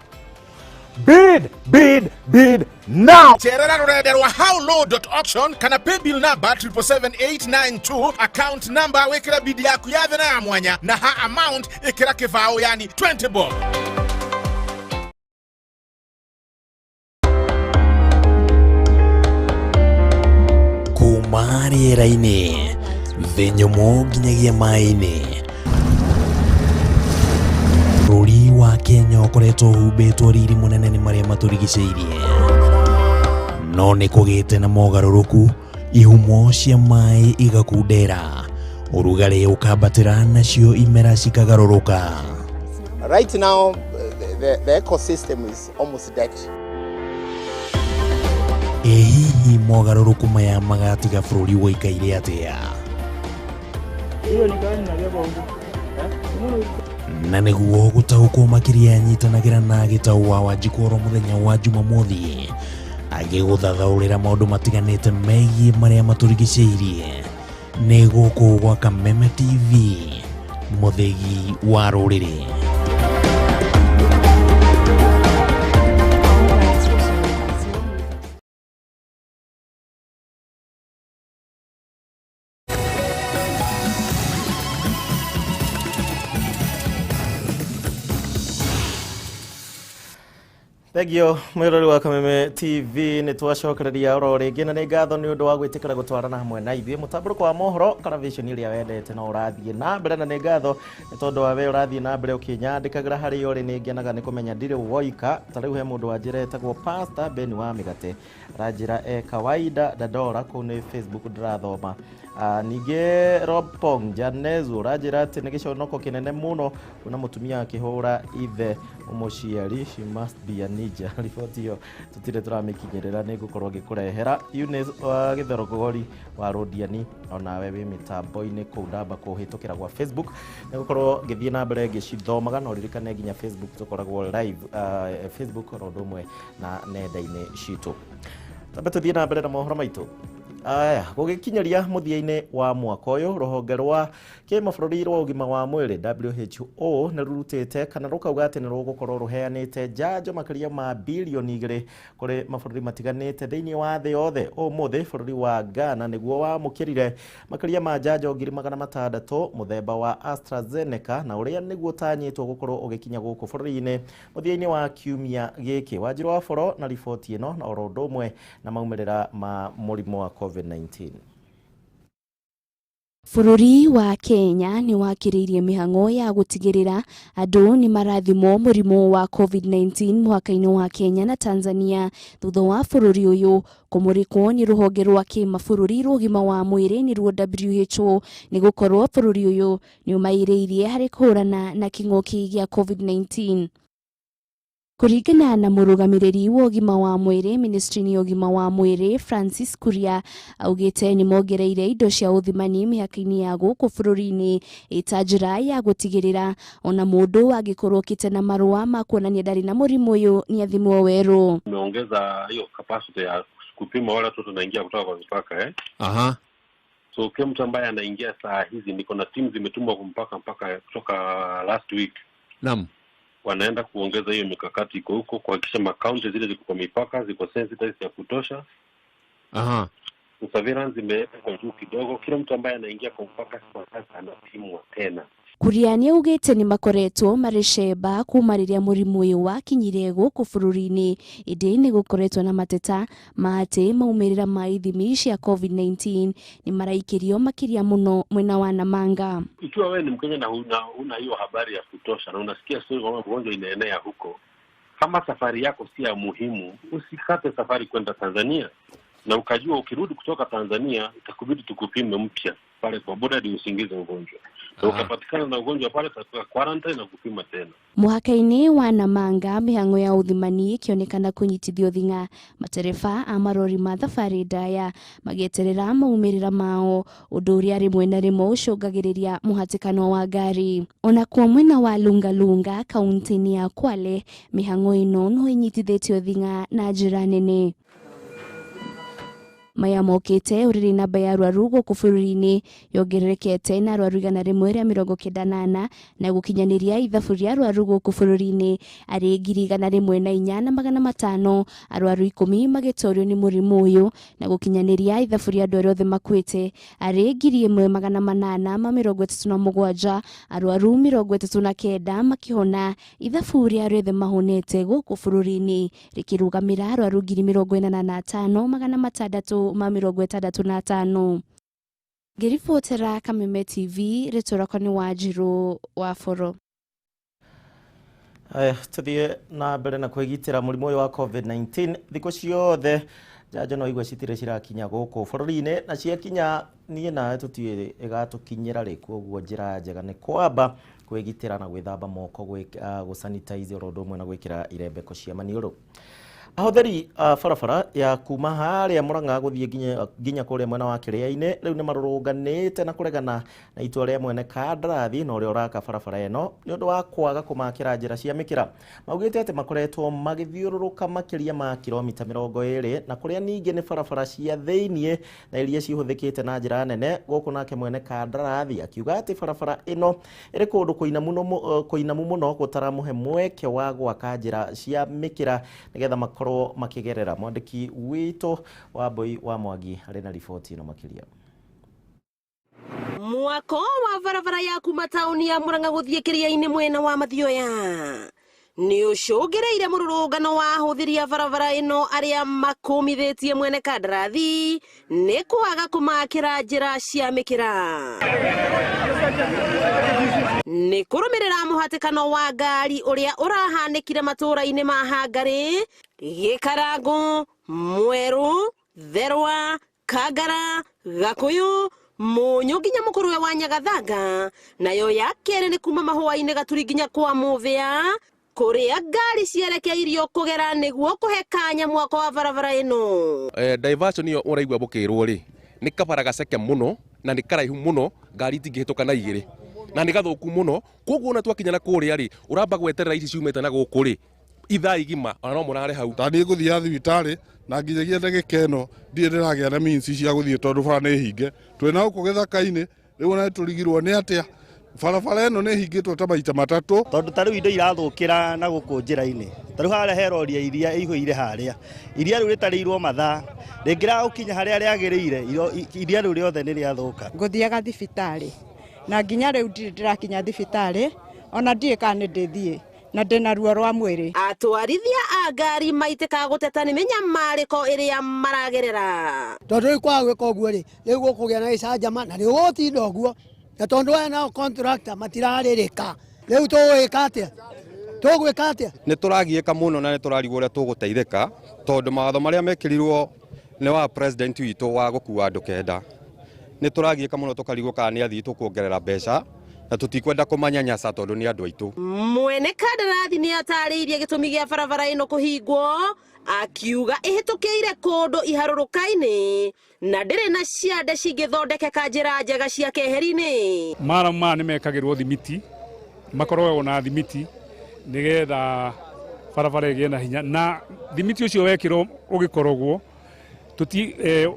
Bid, bid, bid now. Cerera rũrenda rwa howlow.auction kana paybill number 777892, account number wĩkĩre bidi yaku ya thĩ na ya mwanya, na ha amount ĩkĩra kĩbaũ, yani 20 bob. Kuma rĩera-inĩ, thĩ nyũmũ nginyagia maĩ-inĩ, bũrũri wa Kenya ũkoretwo ũhumbĩtwo riri mũnene nĩ marĩa matũrigicĩirie, no nĩ kũgĩte na mogarũrũku, ihumo cia maĩ igakundera, ũrugarĩ ũkambatĩra, nacio imera cikagarũrũka. Right now, the ecosystem is almost dead. Ĩ hihi mogarũrũku maya magatiga bũrũri ũikaire atĩa? Na nĩguo gũtaũkwo makĩria, nyitanagĩra na Gĩtaũ wa Wanjikũ oro mũthenya wa Jumamothi agĩgũthathaũrĩra maũndũ matiganĩte megiĩ marĩa matũrigicĩirie. Nĩ gũkũ gwa Kameme TV, mũthĩgi wa rũrĩrĩ. Thengio mwirori wa Kameme TV, nĩ twacokereria oro rĩngĩ na nĩ ngatho nĩ ũndũ wa gwĩtĩkĩra gũtwarana hamwe na ithuĩ mũtambũrũko wa mohoro kana vision ĩrĩa wendete no ũrathiĩ na mbere, na nĩ ngatho nĩ tondũ wa we ũrathiĩ na mbere ũkĩnyandĩkagĩra harĩa ũrĩ. Nĩ ngenaga nĩ kũmenya ndirĩ woika. Ta rĩu he mũndũ wanjĩra etagwo Pastor Ben wa Mĩgate, aranjĩra e kawaida Dandora, kũu nĩ Facebook ndĩrathoma. Ningĩ Rob Pong Janezu ũranjĩra atĩ nĩ gĩconoko kĩnene mũno kuona mũtumia akĩhũra ithe mũciari, she must be a ninja. Riboti ĩyo tũtirĩ tũramĩkinyĩrĩra, nĩ ngũkorwo ngĩkũrehera. Eunice wa Gĩthorogori wa Rũndiani, onawe wĩ mĩtambo-inĩ kũu ndamba kũhĩtũkĩra gwa Facebook, nĩ gũkorwo ngĩthiĩ na mbere ngĩcithomaga, na ũririkane nginya Facebook tũkoragwo live, Facebook oro ũndũ ũmwe na nenda-inĩ citũ. Tambe tũthiĩ na mbere na mohoro maitũ. Aya, gũgĩkinyĩria mũthia-inĩ wa mwaka ũyũ, rũhonge rwa kĩmabũrũri rwa ũgima wa mwĩrĩ WHO nĩ rũrutĩte kana rũkauga atĩ nĩ rũgũkorwo rũheanĩte njanjo makĩria ma bilioni 2 kũrĩ mabũrũri matiganĩte thĩinĩ wa thĩ yothe. Ũmũthĩ bũrũri wa Ghana nĩguo wamũkĩrire makĩria ma njanjo 600,000 mũthemba wa AstraZeneca, na ũrĩa nĩguo ũtanyĩtwo gũkorwo ũgĩkinya gũkũ bũrũri-inĩ mũthia-inĩ wa kiumia gĩkĩ. Wanjiru wa Boro na riboti ĩno, na oro ũndũ ũmwe na maumĩrĩra ma mũrimũ wa COVID-19. Bũrũri wa Kenya nĩ wakĩrĩirie mĩhang'o ya gũtigĩrĩra andũ nĩ marathimwo mũrimũ wa COVID-19 mũhaka-inĩ wa Kenya na Tanzania, thutha wa bũrũri ũyũ kũmũrĩkwo nĩ rũhonge rwa kĩmabũrũri rwa ũgima wa mwĩrĩ nĩruo WHO, nĩ gũkorwo bũrũri ũyũ nĩ ũmairĩirie harĩ kũhũrana na kĩng'ũki gĩa COVID-19. Kũringana na mũrũgamĩrĩri wa ũgima wa mwĩrĩ ministry-inĩ ya ũgima wa mwĩrĩ Francis Kuria, augĩte nĩ mongereire indo cia ũthimani mĩhaka-inĩ ya gũkũ bũrũri-inĩ ĩta njĩra ya gũtigĩrĩra ona mũndũ angĩkorwo okĩte na marũa ma kuonania ndarĩ na mũrimũ ũyũ nĩ athimwo werũ. Tumeongeza hiyo capacity ya kupima wale watoto wanaingia kutoka kwa mipaka, eh? Aha. So kila mtu ambaye anaingia saa hizi, niko na timu zimetumwa kumpaka mpaka kutoka last week. Naam. Wanaenda kuongeza hiyo mikakati iko huko kuhakikisha makaunti zile ziko kwa mipaka ziko sensitized ya kutosha. Aha. So surveillance imewekwa juu kidogo. Kila mtu ambaye anaingia kwa mpaka kwa sasa anapimwa tena. Kuria nĩaugĩte nĩmakoretwo marĩ cemba kuma rĩrĩa mũrimũ ũyũ wakinyire gũkũ bũrũri-inĩ, ĩndĩ nĩgũkoretwo na mateta ma atĩ maumĩrĩra ma ithimi cia COVID-19 nĩmaraikĩrio makĩria mũno mwena wa Namanga. Ikiwa wewe ni Mkenya na huna hiyo habari ya kutosha na unasikia story kwamba ugonjwa inaenea huko, kama safari yako si ya muhimu, usikate safari kwenda Tanzania, na ukajua ukirudi kutoka Tanzania itakubidi tukupime mpya pale kwa boda ndio usiingize ugonjwa. Na ukapatikana na ugonjwa pale utatoka quarantine na kupima tena. Mũhaka-inĩ wa Namanga mĩhang'o ya ũthimani ĩkĩonekana kũnyitithio thing'a, matereba a marori ma thabarĩ ndaya magĩeterera maumĩrĩra mao, ũndũ ũrĩa rĩmwe na rĩmwe ũcũngagĩrĩria mũhatĩkano wa ngari. Onakuo mwena wa Lungalunga kaunti-inĩ ya Kwale mĩhang'o ĩno no ĩnyitithĩtio thing'a na njĩra nene. Maya mokĩte ũrĩrĩ namba ya arwaru gũkũ bũrũri-inĩ yongererekete na arwaru 194 na gũkinyanĩria ithabu rĩa arwaru gũkũ bũrũri-inĩ arĩ 104,500, arwaru 10 magĩtorio nĩ mũrimũ ũyũ na gũkinyanĩria ithabu rĩa andũ arĩa othe makuĩte arĩ 1837, arwaru 39 makĩhona, ithabu rĩa arĩa othe mahonete gũkũ bũrũri-inĩ rĩkĩrũgamĩra arwaru 85,665. Ngĩribotera Kameme TV, rĩtwa rĩakwa nĩ Wanjirũ wa Boro. Aya, tuthiĩ na mbere na kwĩgitĩra mũrimũ ũyũ wa COVID-19. Thikũ ciothe njanjo no igue citirĩ cirakinya gũkũ bũrũri-inĩ, na ciakinya niĩ nawe tũtiũĩ ĩgatũkinyĩra rĩ. Koguo njĩra njega nĩ kwamba kwĩgitĩra na gwĩthamba moko, gũsanitize oro ũndũ ũmwe na gwĩkĩra irembeko cia maniũrũ. Ahũthĩri a barabara ya kuma harĩa Murang'a gũthiĩ nginya kũrĩa mwena wa Kĩrĩa-inĩ rĩu nĩ marũrũnganĩte na kũregana na itua rĩa mwene kandarathi na ũrĩa ũraka barabara ĩno nĩ ũndũ wa kwaga kũmakĩra njĩra cia mĩkĩra. Maugĩte atĩ makoretwo magĩthiũrũrũka makĩria ma kilomita 20 na kũrĩa ningĩ nĩ barabara cia thĩiniĩ na iria cihũthĩkĩte na njĩra nene gũkũ. Nake mwene kandarathi akiuga atĩ barabara ĩno ĩrĩ kũndũ kũinamu mũno gũtaramũhe mweke wa gwaka njĩra cia mĩkĩra nĩgetha makorwo makigerera. Mwandĩki witũ wa Mbui wa Mwangi arĩ na riboti ĩno makĩria. Mwako wa barabara ya kuma tauni ya Murang'a gũthiĩ Kĩrĩa-inĩ mwena wa Mathioya nĩ ũcũngĩrĩire mũrũrũngano wa ahũthĩri a barabara ĩno arĩa makũmithĩtie mwene kandarathi nĩ kwaga kũmakĩra njĩra cia mĩkĩra. Nĩ kũrũmĩrĩra mũhatĩkano wa ngari ũrĩa ũrahanĩkire matũũra-inĩ ma Hangarĩ, Gĩkarango, Mwerũ, Therwa, Kangara, Gakũyũ, Mũnyũ nginya Mũkũrwe wa Nyagathanga, nayo ya kerĩ nĩ kuma Mahũa-inĩ Gaturi nginya kwa Mũthĩa kũrĩa ngari cierekeirio kũgera nĩguo kũhe kanya mwako wa barabara ĩno. Diversion ĩyo ũraigua mũkĩrwo rĩ nĩ kabara gaceke mũno na nĩ karaihu mũno, ngari itingĩhĩtũka na igĩrĩ na nĩ gathũku mũno. Koguo ona twakinya na kũrĩa rĩ ũramba gweterera ici ciumĩte na gũkũ rĩ ithaa igima ona no mũrare hau. Ta niĩ ngũthiaga thibitarĩ na nginyagia ndagĩka ĩno ndirĩ ndĩragĩa na means cia gũthiĩ tondũ bara nĩ hinge. Twĩna gũkũ gĩthaka-inĩ rĩu ona nĩtũrigirwo nĩ atĩa barabara ĩno nĩ hingĩtwo ta maita matatũ. Tondũ ta rĩu indo irathũkĩra na gũkũ njĩra-inĩ, ta rĩu harĩa he rori ya iria ĩihũire harĩa, iria rĩu rĩtarĩirwo mathaa rĩngĩraga gũkinya harĩa rĩagĩrĩire, iria rĩu rĩothe nĩ rĩathũka. Ngũthiaga thibitarĩ na nginya rĩu ndirĩ ndĩrakinya thibitarĩ, ona ndiũĩ kana nĩ ndĩthiĩ na ndĩna ruo rwa mwĩrĩ. Atwarithia a ngari maitĩkaga gũteta nĩ mĩnyamarĩko ĩrĩa maragerera. Tondũ rĩu kwaga gwĩka ũguo rĩ, rĩu gũkũgĩa na gĩcanjama na rĩu gũgũtinda ũguo, na tondũ aya nao contractor matirarĩrĩka, rĩu tũgwĩka atĩa? Tũgwĩka atĩa? Nĩ tũragiĩka mũno na nĩ tũrarigwo ũrĩa tũgũteithĩka tondũ mawatho marĩa mekĩrirwo nĩ wa president witũ wa gũkua andũ 9 nĩ tũragiĩka mũno tũkarigwo kana nĩ athiĩ tũkuongerera mbeca na tũtikwenda kũmanyanyasa tondũ nĩ andũ aitũ. Mwene kandarathi nĩ atarĩirie gĩtũmi gĩa barabara ĩno kũhingwo, akiuga ĩhĩtũkĩire kũndũ iharũrũka-inĩ na ndĩrĩ na ciande cingĩthondekeka njĩra njega cia keheri-inĩ. Maramu maya nĩ mekagĩrwo thimiti, makoragwo na thimiti nĩgetha barabara ĩgĩe na hinya, na thimiti ũcio wekĩrwo ũgĩkorogwo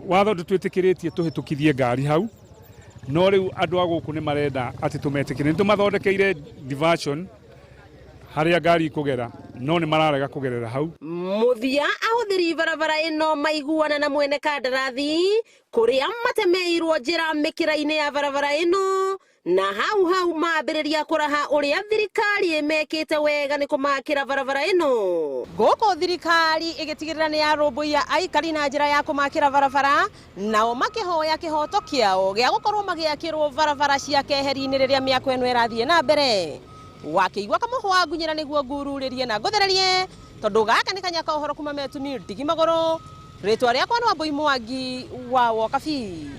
watho ndũtwĩtĩkĩrĩtie tũhĩtũkithie ngari hau, no rĩu andũ a gũkũ nĩ marenda atĩ tũmetĩkĩre. Nĩ tũmathondekeire diversion Harĩa ngari ikũgera, no nĩ mararega kũgerera hau. Mũthia ahũthĩri barabara ĩno maiguana na mwene kandarathi kũrĩa matemeirwo njĩra mĩkĩra-inĩ ya barabara ĩno, na hau hau mambĩrĩria kũraha ũrĩa thirikari ĩmekĩte wega nĩ kũmakĩra barabara ĩno. Gũkũ thirikari ĩgĩtigĩrĩra nĩ yarũmbũiya aikari na njĩra ya kũmakĩra barabara, nao makĩhoya kĩhoto kĩao gĩa gũkorwo magĩakĩrwo barabara cia keheri-inĩ rĩrĩa mĩako ĩno ĩrathiĩ na mbere. Wakĩigua kamũhwa ngunyĩra nĩguo ngururĩrie na ngũthererie, tondũ gaka nĩ kanya ka ũhoro kuma Metuni ndigi magũrũ. Rĩtwa rĩakwa nĩ Wambui Mwangi wa Wokabi.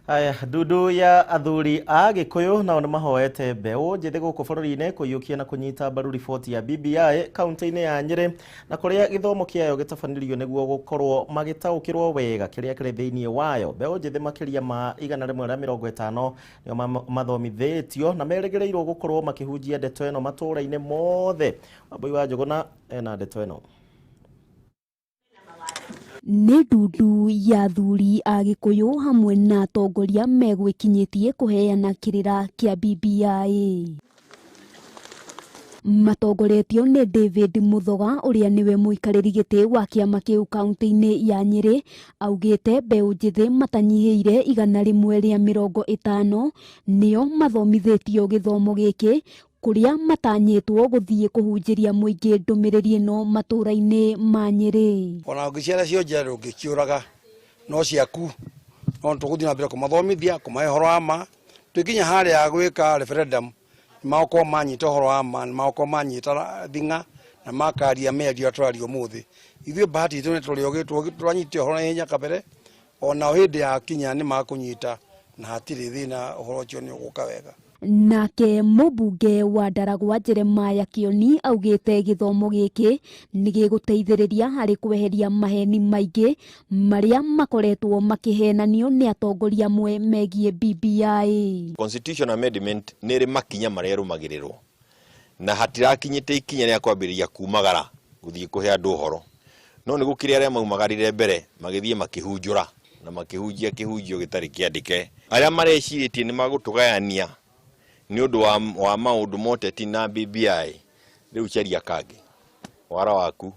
Aya, ndundu ya athuri a Gĩkũyũ nao nĩ mahoete mbeũ njĩthĩ gũkũ bũrũri-inĩ kũiyũkia na kũnyita mbaru riboti ya BBI kaunti-inĩ ya Nyĩrĩ, na kũrĩa gĩthomo kĩayo gĩtabanĩrio nĩguo gũkorwo magĩtaũkĩrwo wega kĩrĩa kĩrĩ thĩinĩ wayo. Mbeũ njĩthĩ makĩria ma 150 nĩo mathomithĩtio na merĩgĩrĩirwo gũkorwo makĩhunjia ndeto ĩno matũũra-inĩ mothe. Wambui wa Njũgũna ena ndeto ĩno. Nĩ ndundu ya athuri a Gĩkũyũ hamwe na atongoria megwĩkinyĩtie kũheana kĩrĩra kĩa BBI. Matongoretio nĩ David Muthoga ũrĩa nĩwe mũikarĩri gĩtĩ wa kĩama kĩu kaunti-inĩ ya Nyĩrĩ, augĩte mbeũ njĩthĩ matanyihĩire 150 nĩo mathomithĩtio gĩthomo gĩkĩ, kũrĩa matanyĩtwo gũthiĩ kũhunjĩria mũingĩ ndũmĩrĩri ĩno matũũra-inĩ ma Nyĩrĩ. Ona ũngĩciara cio njera ndũngĩciũraga, no ciaku, no tũgũthiĩ na mbere kũmathomithia, kũmahe ũhoro wa ma. Twĩkinya harĩa gwĩka referendum, nĩmagũkorwo manyita ũhoro wa ma, nĩmagũkorwo manyita thing'a na makaria mĩario ĩrĩa tũraria ũmũthĩ. Ithuĩ bahati itũ nĩ tũrĩ ogĩ, tũranyita ũhoro na ihenya kabere, ona hĩndĩ ya kinya nĩmakũnyita na hatirĩ thĩna, ũhoro ũcio nĩ ũgũka wega. Nake mũmbunge wa Ndaragwa Jeremiah Kĩoni augĩte gĩthomo gĩkĩ nĩ gĩgũteithĩrĩria harĩ kweheria maheni maingĩ marĩa makoretwo makĩhenanio nĩ atongoria amwe megiĩ BBI. Constitution amendment nĩ ĩrĩ makinya marĩa ĩrũmagĩrĩrwo, na hatirakinyĩte ikinya rĩa kwambĩrĩria kumagara gũthiĩ kũhe andũ ũhoro, no nĩ gũkĩrĩ arĩa maumagarire mbere magĩthiĩ makĩhunjũra na makĩhunjia kĩhunjio gĩtarĩ kĩandĩke. Arĩa marecirĩtie nĩ magũtũgayania nĩ ũndũ wa maũndũ ma ũteti na BBI, rĩu caria kangĩ, wara waku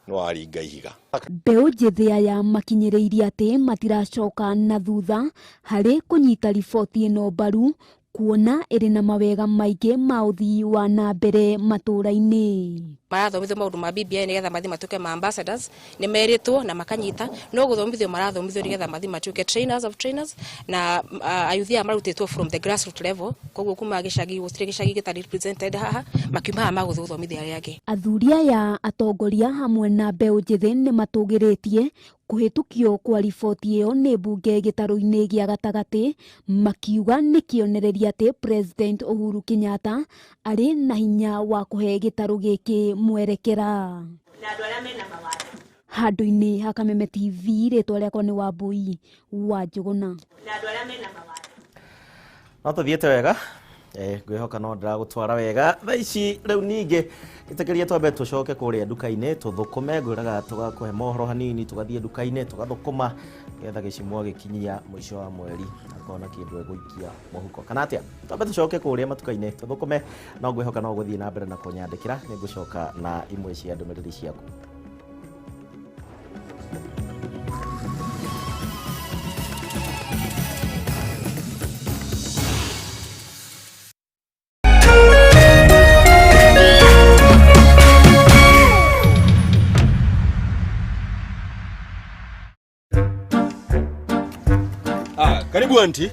nĩ waringa ihiga. Mbeũ njĩthĩ aya makinyĩrĩirie atĩ matiracoka na thutha harĩ kũnyita riboti ĩno mbaru, kuona ĩrĩ na mawega maingĩ ma ũthii wa na mbere matũũra-inĩ. Marathomithio maũndũ ma BBI nĩgetha mathiĩ matuĩke ma ambassadors, nĩ merĩtwo na makanyita, no gũthomithio marathomithio nĩgetha mathiĩ matuĩke trainers of trainers, na ayuthi aya marutĩtwo from the grassroots level, koguo kuma gĩcagi, gũtirĩ gĩcagi gĩtarĩ represented haha, makiuma haha magũthiĩ gũthomithia arĩa angĩ. Athuri aya atongoria hamwe na mbeũ njĩthĩ nĩ matũgĩrĩtie kũhĩtũkio kwa riboti ĩyo nĩ mbunge gĩtarũ-inĩ gĩa gatagatĩ, makiuga nĩ kĩonereria atĩ President Uhuru Kenyatta arĩ na hinya wa kũhe gĩtarũ gĩkĩ mwerekera. Handũ-inĩ ha Kameme TV, rĩtwa rĩakwa nĩ Wambui wa Njũgũna. No tũthiĩte wega, ngwĩhoka no ndĩragũtwara wega thaa ici. Rĩu ningĩ ĩtĩkĩrie twambe tũcoke kũrĩa nduka-inĩ tũthũkũme, ngwĩraga tũgakũhe mohoro hanini, tũgathiĩ nduka-inĩ tũgathũkũma nĩgetha gĩcimwa gĩkinyia mũico wa mweri akona kĩndũ egũikia mũhuko kana atĩa. Twambe tũcoke kũrĩa matuka-inĩ tũthũkũme, no ngwĩhoka no gũthiĩ na mbere na kũnyandĩkĩra, nĩngũcoka na imwe cia ndũmĩrĩri ciaku. Karibu auntie.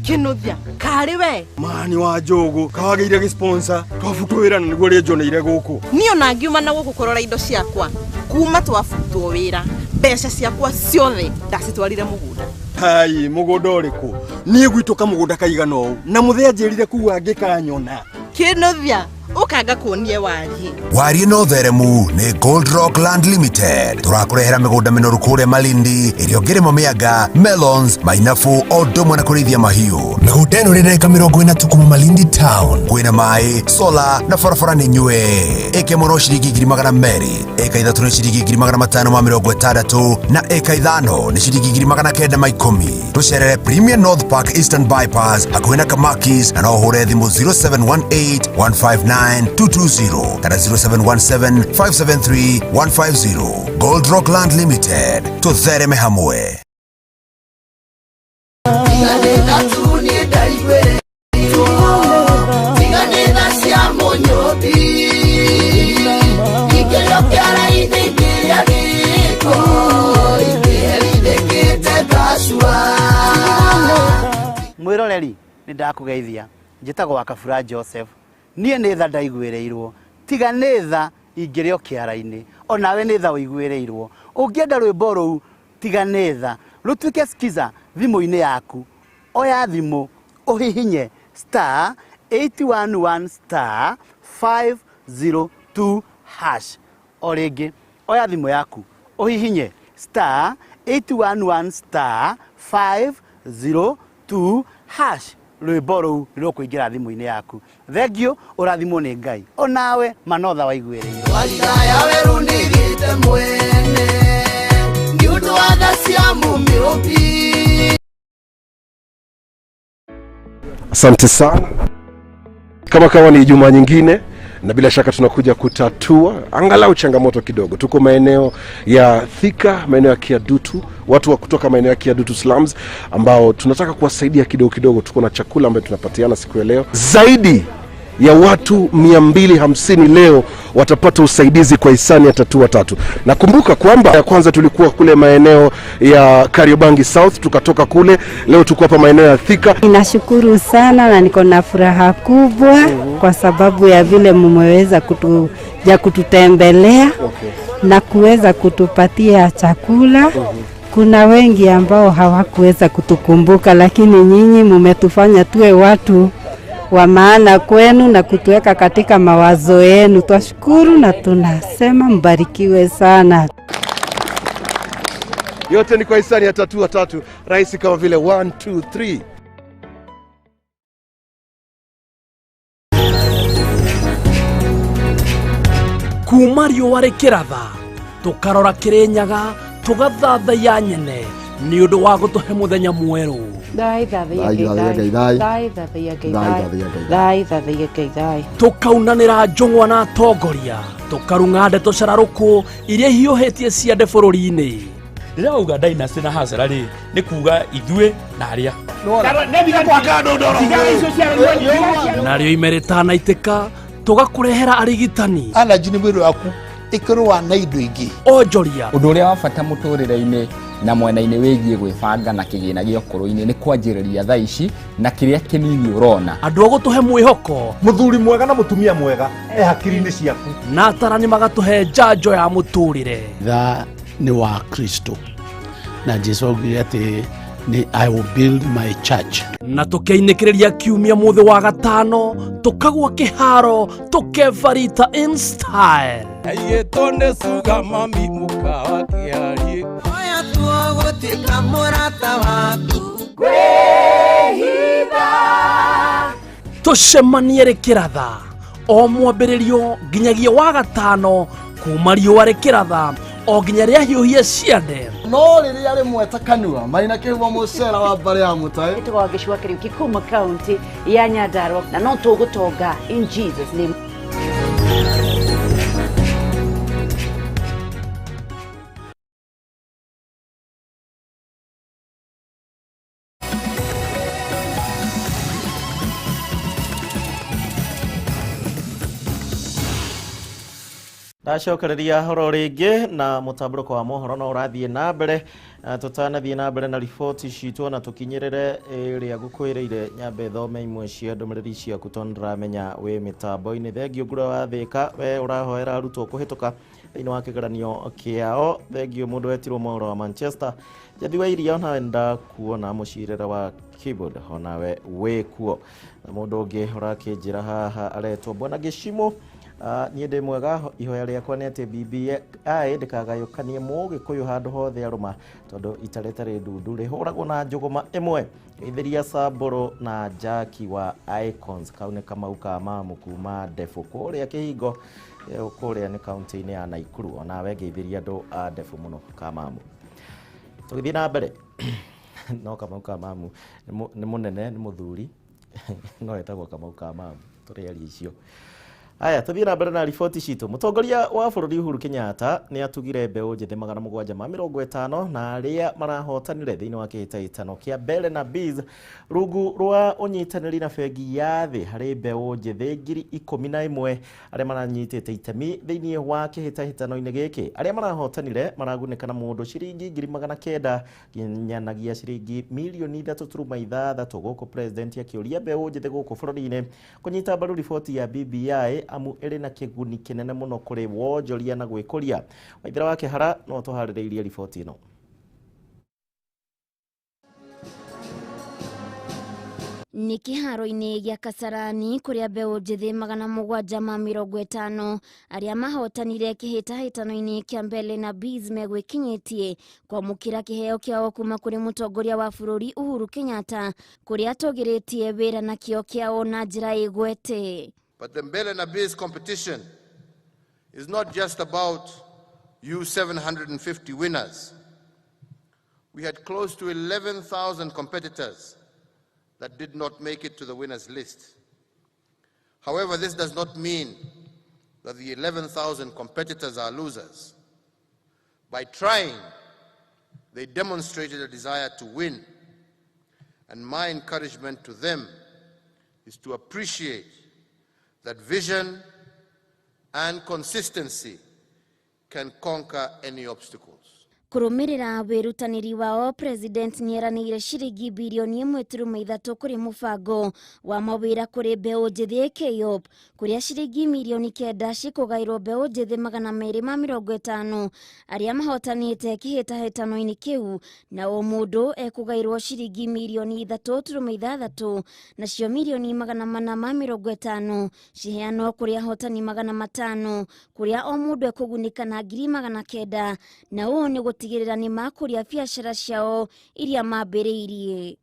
Kinuthia, karĩ we? Mani wa Njogu, kawagĩire gĩ-sponsor, twabutwo wĩra na nĩguo rĩnjoneire gũkũ. Niĩ ona ngiuma na gũkũ kũrora indo ciakwa, kuma twabutwo wĩra, mbeca ciakwa ciothe ndacitwarire mũgũnda. Hai, mũgũnda ũrĩkũ? Niĩ gwitũ kamũgũnda kaigana ũũ, na mũthee anjĩrire kuga angĩkanyona. Kinuthia, ũkanga kuonie wariĩ. Wariĩ no theremu nĩ Gold Rock Land Limited. Tũrakũrehera mĩgũnda mĩnoru kũrĩa Malindi, ĩrĩa ũngĩrĩma mĩanga, melons, mainabu, o ũndũ ũmwe na kũrĩithia mahiũ. Mĩgũnda ĩno ĩrĩ ndagĩka 40 tu kuma Malindi town. Kwĩna maĩ, solar na barabara nĩ nyue. Ĩka ĩmwe no ciringi 200,000, ĩka 3 nĩ ciringi 560,000 na ĩka 5 nĩ ciringi 910,000. Tũcerere Premier North Park Eastern Bypass hakuhĩ na Kamakis, na no ũhũre thimũ 0718 159 229 220 kana 0717 573 150. Gold Rock Land Limited, tũthereme hamwe. Mwiroreri nĩ ndakũgeithia, njĩtagwo Wakabura Joseph. Niĩ nĩ tha ndaiguĩrĩirwo, tiga nĩ tha ingĩrĩ o kĩara-inĩ, onawe nĩ tha ũiguĩrĩirwo. Ũngĩenda rwĩmbo rũu tiga nĩ tha rũtuĩke skiza thimũ-inĩ yaku, oya thimũ ũhihinye star 811 star 502 hash. O rĩngĩ oya thimũ yaku ũhihinye star 811 star 502 hash, rwĩmbo rũu rũkũingĩra thimũ-inĩ yaku. Thengio, ũrathimwo nĩ Ngai, onawe manotha waiguĩrĩirwo. Warigaya werũ nĩgĩte mwene nĩ ũndũ wa tha cia Mũmĩũmbi. Asante sana. Kama kawa ni Ijumaa nyingine, na bila shaka tunakuja kutatua angalau changamoto kidogo. Tuko maeneo ya Thika, maeneo ya Kiadutu, watu wa kutoka maeneo ya Kiadutu slums ambao tunataka kuwasaidia kidogo kidogo. Tuko na chakula ambayo tunapatiana siku ya leo. Zaidi ya watu 250 leo watapata usaidizi kwa hisani ya Tatua Tatu. Nakumbuka kwamba ya kwanza tulikuwa kule maeneo ya Kariobangi South, tukatoka kule, leo tuko hapa maeneo ya Thika. Ninashukuru sana na niko na furaha kubwa kwa sababu ya vile mmeweza kututembelea na kuweza kutupatia chakula. Kuna wengi ambao hawakuweza kutukumbuka, lakini nyinyi mmetufanya tuwe watu wa maana kwenu na kutuweka katika mawazo yenu. Twashukuru na tunasema mbarikiwe sana. Yote ni kwa hisani ya Tatua Tatu, rahisi kama vile 1 2 3. Kuma riũa rĩkĩratha tũkarora Kĩrĩnyaga tũgathathaiya nyene nĩ ũndũ wa gũtũhe mũthenya mwerũ. Tũkaunanĩra njũng'wa na atongoria, tũkarung'a ndeto cararũkũ iria hiũhĩtie ciande bũrũri-inĩ. Ndĩrauga dynasty na hasara rĩ nĩ kuga ithuĩ na arĩa narĩo ime rĩtanaitĩka tũgakũrehera arigitani. Allergy nĩ mwĩrĩ waku ĩkĩrũa na indo ingĩ. Onjoria. Ũndũ ũrĩa wa bata mũtũrĩre-inĩ na mwena-inĩ wĩgiĩ gwĩbanga na kĩgĩna gĩa ũkũrũ-inĩ nĩ kwanjĩrĩria thaa ici na kĩrĩa kĩnini ũrona. Andũ a gũtũhe mwĩhoko, mũthuri mwega na mũtumia mwega e hakiri-inĩ ciaku, na atarani magatũhe njanjo ya mũtũrĩre. Tha nĩ wa Kristo na Jesu augire atĩ ni I will build my church. Na tũkeinĩkĩrĩria kiumia mũthĩ wa gatano tũkagwa kĩharo tũkebarita in style. Aiyĩtwo nĩ suga mami mũkawa kĩarie. Oya tuo gũtuĩka mũrata waku kwĩhitha. Tũcemanie rĩkĩratha o mwambĩrĩrio nginyagia wa gatano kuma riũa rĩkĩratha o nginya rĩahiũhie ciande. No rĩrĩa rĩmwe ta kanua marĩ kĩhumo mũcera wa mbarĩ ya mũtaĩ. Ĩtagwo Gĩcũa Kĩriũki kuma kaunti ya Nyandarua na no tũgũtonga in Jesus name. Ndacokereria horo rĩngĩ na mũtambũrũko wa mohoro no ũrathiĩ na mbere. Tũtanathiĩ na mbere na riboti citũ na tũkinyĩrĩre ĩrĩa ngũkwĩrĩire, nyambe thome imwe cia ndũmĩrĩri ciaku tondũ ndĩramenya wĩ mĩtambo-inĩ. Thengio Ngura wa Thĩka, we ũrahoera arutwo kũhĩtũka thĩinĩ wa kĩgeranio kĩao. Thengio mũndũ wetirwo mohoro wa Manchester. Njathi wa Iria onawe nĩndakuona, mũcirĩra wa keyboard onawe wĩ kuo. Na mũndũ ũngĩ ũrakĩnjĩra haha aretwo Bwana Gĩcimo. Niĩ ndĩ mwega, ihoya rĩakwa nĩ atĩ BBI ndĩkagayũkanie mũgĩkũyũ handũ hothe arũma, tondũ ita rĩtarĩ ndundu rĩhũragwo na njũgũma ĩmwe. Geithĩria Sambũrũ na Jaki wa Icons, kau nĩ Kamau ka mamu kuma Ndebu kũrĩa Kĩhingo, kũrĩa nĩ kaunti-inĩ ya Naikuru. Onawe ngeithĩria andũ a Ndebu mũno ka mamu. Tũgĩthiĩ na mbere no Kamau ka mamu nĩ mũnene, nĩ mũthuri no etagwo Kamau ka mamu, tũrĩ aria icio. Aya tuthiĩ na mbere na riboti citũ. Mũtongoria wa bũrũri Uhuru Kenyatta nĩ atugire mbeũ njĩthĩ 750 na arĩa marahotanire thĩinĩ wa kĩhĩtahĩtano kĩa Mbele na Biz rungu rwa ũnyitanĩri na bengi ya thĩ harĩ mbeũ njĩthĩ 11,000 arĩa maranyitĩte itemi thĩinĩ wa kĩhĩtahĩtano-inĩ gĩkĩ. Arĩa marahotanire maragunĩka na mũndũ ciringi 900,000 nginyanagia ciringi milioni 3.6 gũkũ president akĩũria mbeũ njĩthĩ gũkũ bũrũri-inĩ kũnyita mbaru riboti ya BBI amu ĩrĩ na kĩguni kĩnene mũno kũrĩ wonjoria na gwĩkũria. Waithera wa Kĩhara no tũharĩrĩirie riboti ĩno. Nĩ kĩharo-inĩ gĩa Kasarani kũrĩa mbeũ njĩthĩ 750 arĩa mahotanire kĩhĩtahĩtano-inĩ kĩa Mbele na Biz megwĩkinyĩtie kwamũkĩra kĩheo kĩao kuma kũrĩ mũtongoria wa bũrũri Uhuru Kenyatta kũrĩa atũgĩrĩtie wĩra na kĩo kĩao na njĩra ĩgwete. But the Mbele na Biz competition is not just about you 750 winners. We had close to 11,000 competitors that did not make it to the winners list. However, this does not mean that the 11,000 competitors are losers. By trying, they demonstrated a desire to win. And my encouragement to them is to appreciate that vision and consistency can conquer any obstacles. Kũrũmĩrĩra wĩrutanĩri wao, President nĩeranĩire ciringi birioni 1.3 kũrĩ mũbango wa mawĩra kũrĩ mbeũ njĩthĩ KEYOP kũrĩa ciringi mirioni 9 cikũgaĩrwo mbeũ njĩthĩ 250 arĩa mahotanĩte kĩhĩtahĩtano-inĩ kĩu na o mũndũ ekũgaĩrwo ciringi mirioni 3.6 nacio mirioni 450 ciheanwo kũrĩ ahotani 500 kũrĩa o mũndũ ekũgunĩka na 900 na ũũ nĩ gũtigĩrĩra nĩ makũria biacara ciao iria mambĩrĩirie.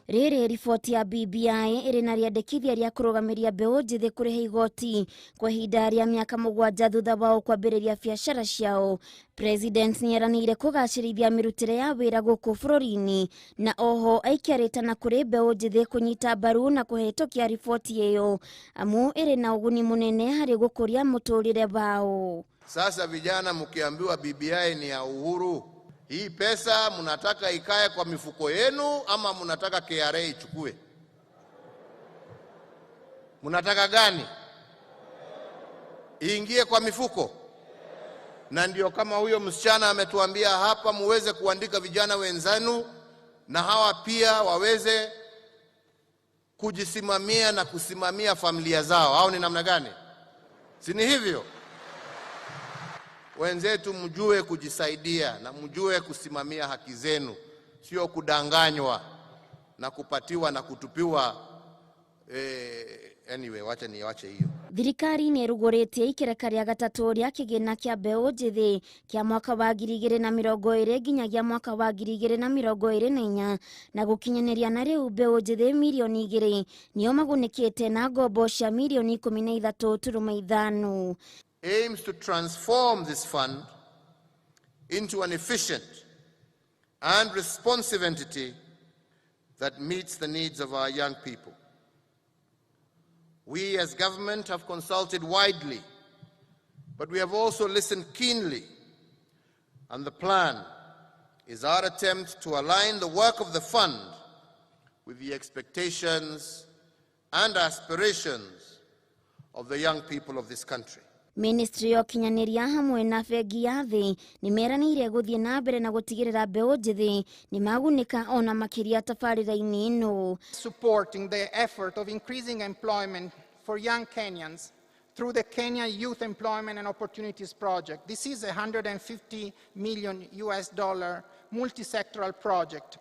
Rĩrĩ riboti ya BBI ĩrĩ na rĩandĩkithia rĩa kũrũgamĩria mbeũ njĩthĩ kũrĩha igoti kwa ihinda rĩa mĩaka 7 thutha wao kwambĩrĩria biacara ciao. President nĩeranĩire kũgacĩrithia mĩrutĩre ya wĩra gũkũ bũrũri-inĩ na oho aikia na kũrĩ mbeũ njĩthĩ kũnyita mbaru na kũhetũkia riboti ĩyo amu ĩrĩ na ũguni mũnene harĩ gũkũria mũtũrĩre wao. Sasa vijana mkiambiwa BBI ni ya Uhuru, hii pesa mnataka ikae kwa mifuko yenu ama mnataka KRA ichukue? Mnataka gani? Iingie kwa mifuko? Na ndio kama huyo msichana ametuambia hapa, muweze kuandika vijana wenzenu na hawa pia waweze kujisimamia na kusimamia familia zao. Hao ni namna gani? Si ni hivyo? Wenzetu mjue kujisaidia na mjue kusimamia haki zenu, sio kudanganywa na kupatiwa na kutupiwa. Anyway, wacha niwache hiyo. Thirikari nĩ ĩrugũrĩtie ikereka rĩa gatatũ rĩa kĩgĩna kĩa mbeũ njĩthĩ kĩa mwaka wa 2020 nginyagia mwaka wa 2024 na gũkinyanĩria na rĩu mbeũ njĩthĩ mirioni 2 nĩo magunĩkĩte na ngombo cia mirioni 13.5. Aims to transform this fund into an efficient and responsive entity that meets the needs of our young people. We as government have consulted widely, but we have also listened keenly, and the plan is our attempt to align the work of the fund with the expectations and aspirations of the young people of this country. Ministry ya ũkinyanĩria hamwe na bengi ya thĩ nĩ meranĩire gũthiĩ na mbere na gũtigĩrĩra mbeũ njĩthĩ nĩ magunĩka ona makĩria tabarĩra-inĩ ĩno. Supporting the effort of increasing employment for young Kenyans through the Kenya Youth Employment and Opportunities Project. This is a $150 million US multi-sectoral project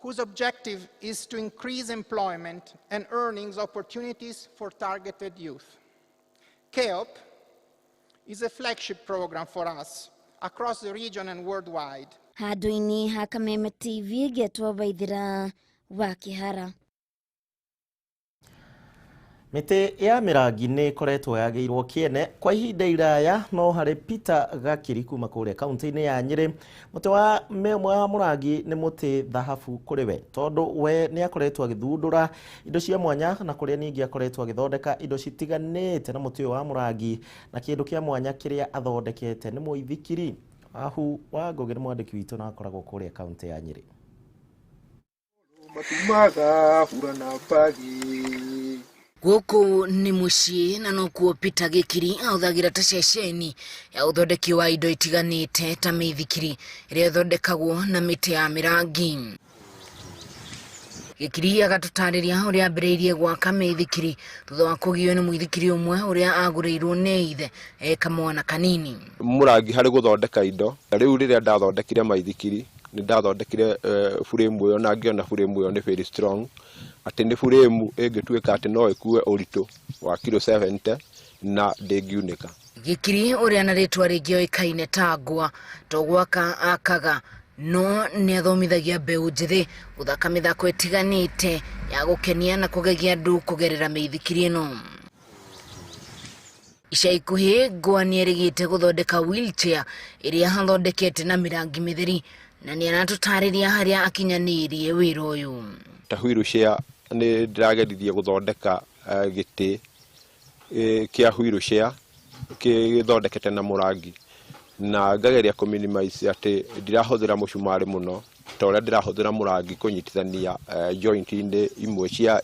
whose objective is to increase employment and earnings opportunities for targeted youth. KEOP is a flagship program for us across the region and worldwide. Handũ-inĩ ha Kameme TV ngetwo Waithera wa Kĩhara. Mĩtĩ ya mĩrangi nĩ ĩkoretwo yagĩirwo kĩene kwa ihinda iraya, no harĩ Peter Gakiri kuma kũrĩa kaunti-inĩ ya Nyĩrĩ, mũtĩ wa mũrangi nĩ mũtĩ thahabu kũrĩ we, tondũ we nĩ akoretwo agĩthundũra indo cia mwanya na kũrĩa ningĩ akoretwo agĩthondeka indo citiganĩte na mũtĩ ũyũ wa mũrangi, na kĩndũ kĩa mwanya kĩrĩa athondekete nĩ mũithikiri. Ahu wa Ngũgĩ nĩ mwandĩki witũ na akoragwo kũrĩa kaunti ya Nyĩrĩ. Matumaga hura na mbagi. Gũkũ nĩ mũciĩ na nokuo Peter Gĩkiri ahũthagĩra ta ceceni ya ũthondeki wa indo itiganĩte ta mĩithikiri ĩrĩa ĩthondekagwo na mĩtĩ ya mĩrangi. Gĩkiri agatũtarĩria ũrĩa ambĩrĩirie gwaka mĩithikiri thutha wa kũgio nĩ mũithikiri ũmwe ũrĩa agũrĩirwo nĩ ithe e kamwana kanini. Mũrangi harĩ gũthondeka indo. Rĩu rĩrĩa ndathondekire maithikiri, nĩ ndathondekire frame ĩyo na ngĩona frame ĩyo nĩ very strong, atĩ nĩ frame ĩngĩtuĩka atĩ no ĩkue ũritũ wa kilo 70 na ndĩngiunĩka. Gĩkiri ũrĩa na rĩtwa rĩngĩ oĩkaine ta Ngwa to gwaka akaga, no nĩ athomithagia mbeũ njĩthĩ gũthaka mĩthako ĩtiganĩte ya gũkenia na kũgegia andũ kũgerera mĩithikiri ĩno. Ica ikuhĩ Ngwa nĩ erĩgĩte gũthondeka wheelchair ĩrĩa athondekete na mĩrangi mĩtheri, na nĩ aratũtarĩria harĩa akinyanĩirie wĩra ũyũ. Ta wheelchair nĩ ndĩrageririe gũthondeka gĩtĩ kĩa wheelchair gĩthondekete na mũrangi, na ngageria kũ minimize atĩ ndirahũthĩra mũcumarĩ mũno ta ũrĩa ndĩrahũthĩra mũrangi kũnyitithania joint-inĩ imwe cia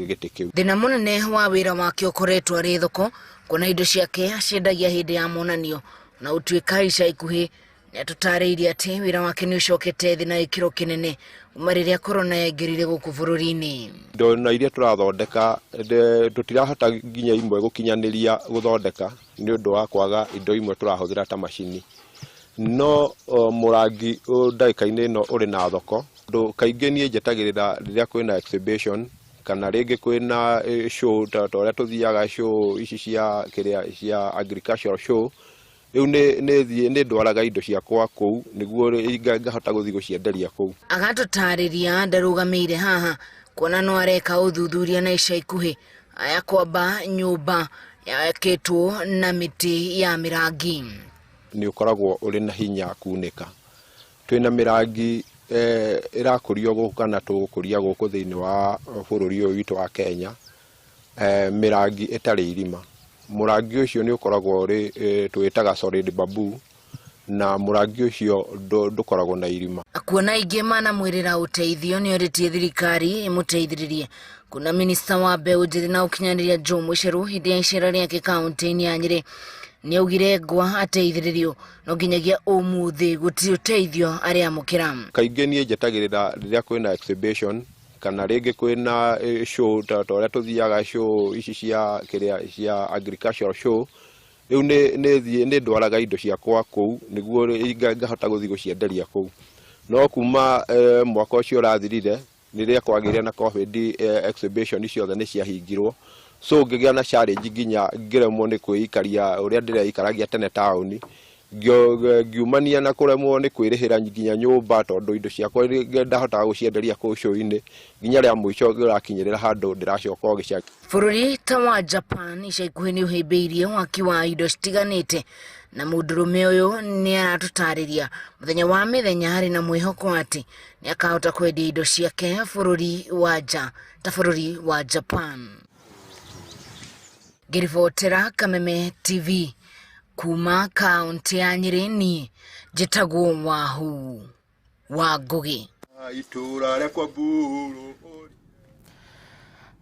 gĩtĩ kĩu. Thĩna mũnene wa wĩra wake ũkoretwo arĩ thoko, kuona indo ciake aciendagia hĩndĩ ya monanio, na ũtuĩka ica ikuhĩ nĩ atũtarĩirie atĩ wĩra wake nĩ ũcokete thĩ na gĩkĩro kĩnene kuma rĩrĩa korona yaingĩrire gũkũ bũrũri-inĩ. Indo na iria tũrathondeka tũtirahota nginya imwe gũkinyanĩria gũthondeka nĩ ũndũ wa kwaga indo imwe tũrahũthĩra ta macini, no mũrangi ndagĩka-inĩ ĩno ũrĩ na thoko. Kaingĩ niĩ njetagĩrĩra rĩrĩa kwĩna exhibition kana rĩngĩ kwĩna show ta ũrĩa tũthiaga show ici cia kĩrĩa cia agricultural show. Rĩu nĩ ndwaraga indo ciakwa kũu nĩguo ngahota gũthiĩ gũcienderia kũu. Agatũtarĩria ndarũgamĩire haha kuona no areka ũthuthuria na ica ikuhĩ aya kwamba nyũmba yakĩtwo na mĩtĩ ya mĩrangi. Nĩ ũkoragwo ũrĩ na hinya kunĩka. Twĩna mĩrangi ĩrakũrio gũkũ kana tũgũkũria gũkũ thĩinĩ wa bũrũri ũyũ witũ wa Kenya, mĩrangi ĩtarĩ irima. Mũrangi ũcio nĩ ũkoragwo ũrĩ twĩtaga solid bamboo, na mũrangi ũcio ndũkoragwo na irima. Kuona ingĩ manamwĩrĩra ũteithio nĩ orĩtie thirikari ĩmũteithĩrĩrie. Kuna minista wa mbeũ njĩthĩ na ũkinyanĩria Joe Mucheru hĩndĩ ya icera rĩake kaunti-inĩ ya Nyĩrĩ nĩ augire Ngwa ateithĩrĩrio no nginyagia ũmũthĩ gũtirĩ ũteithio arĩamũkĩra. Kaingĩ niĩ njetagĩrĩra rĩrĩa kwĩna exhibition kana rĩngĩ kwĩna show ta ũrĩa tũthiaga show ici cia kĩrĩa cia agricultural show. Rĩu nĩ ndwaraga indo ciakwa kũu nĩguo ngahota gũthiĩ gũcienderia kũu. No kuma mwaka ũcio ũrathirire rĩrĩa kwagĩire na COVID, exhibition ciothe nĩ ciahingirwo, so ngĩgĩa na challenge nginya ngĩremwo nĩ kwĩikaria ũrĩa ndĩreikaragia tene taũni, ngiumania na kũremwo nĩ kwĩrĩhĩra nginya nyũmba tondũ indo ciakwa ndahotaga gũcienderia kũu show-inĩ nginya rĩa mũico ngĩrakinyĩrĩra handũ ndĩracoka o gĩcagi. Bũrũri ta wa Japan ica ikuhĩ nĩ ũhĩmbĩirie waki wa indo citiganĩte, na mũndũrũme ũyũ nĩ aratũtarĩria mũthenya wa mĩthenya harĩ na mwĩhoko atĩ nĩ akahota kwendia indo ciake bũrũri wa nja ta bũrũri wa Japan. Ngĩribotera Kameme TV kuma kaunti ya Nyĩrĩ, niĩ njĩtagwo Wahu wa Ngũgĩ. Itũra rĩakwa mburu.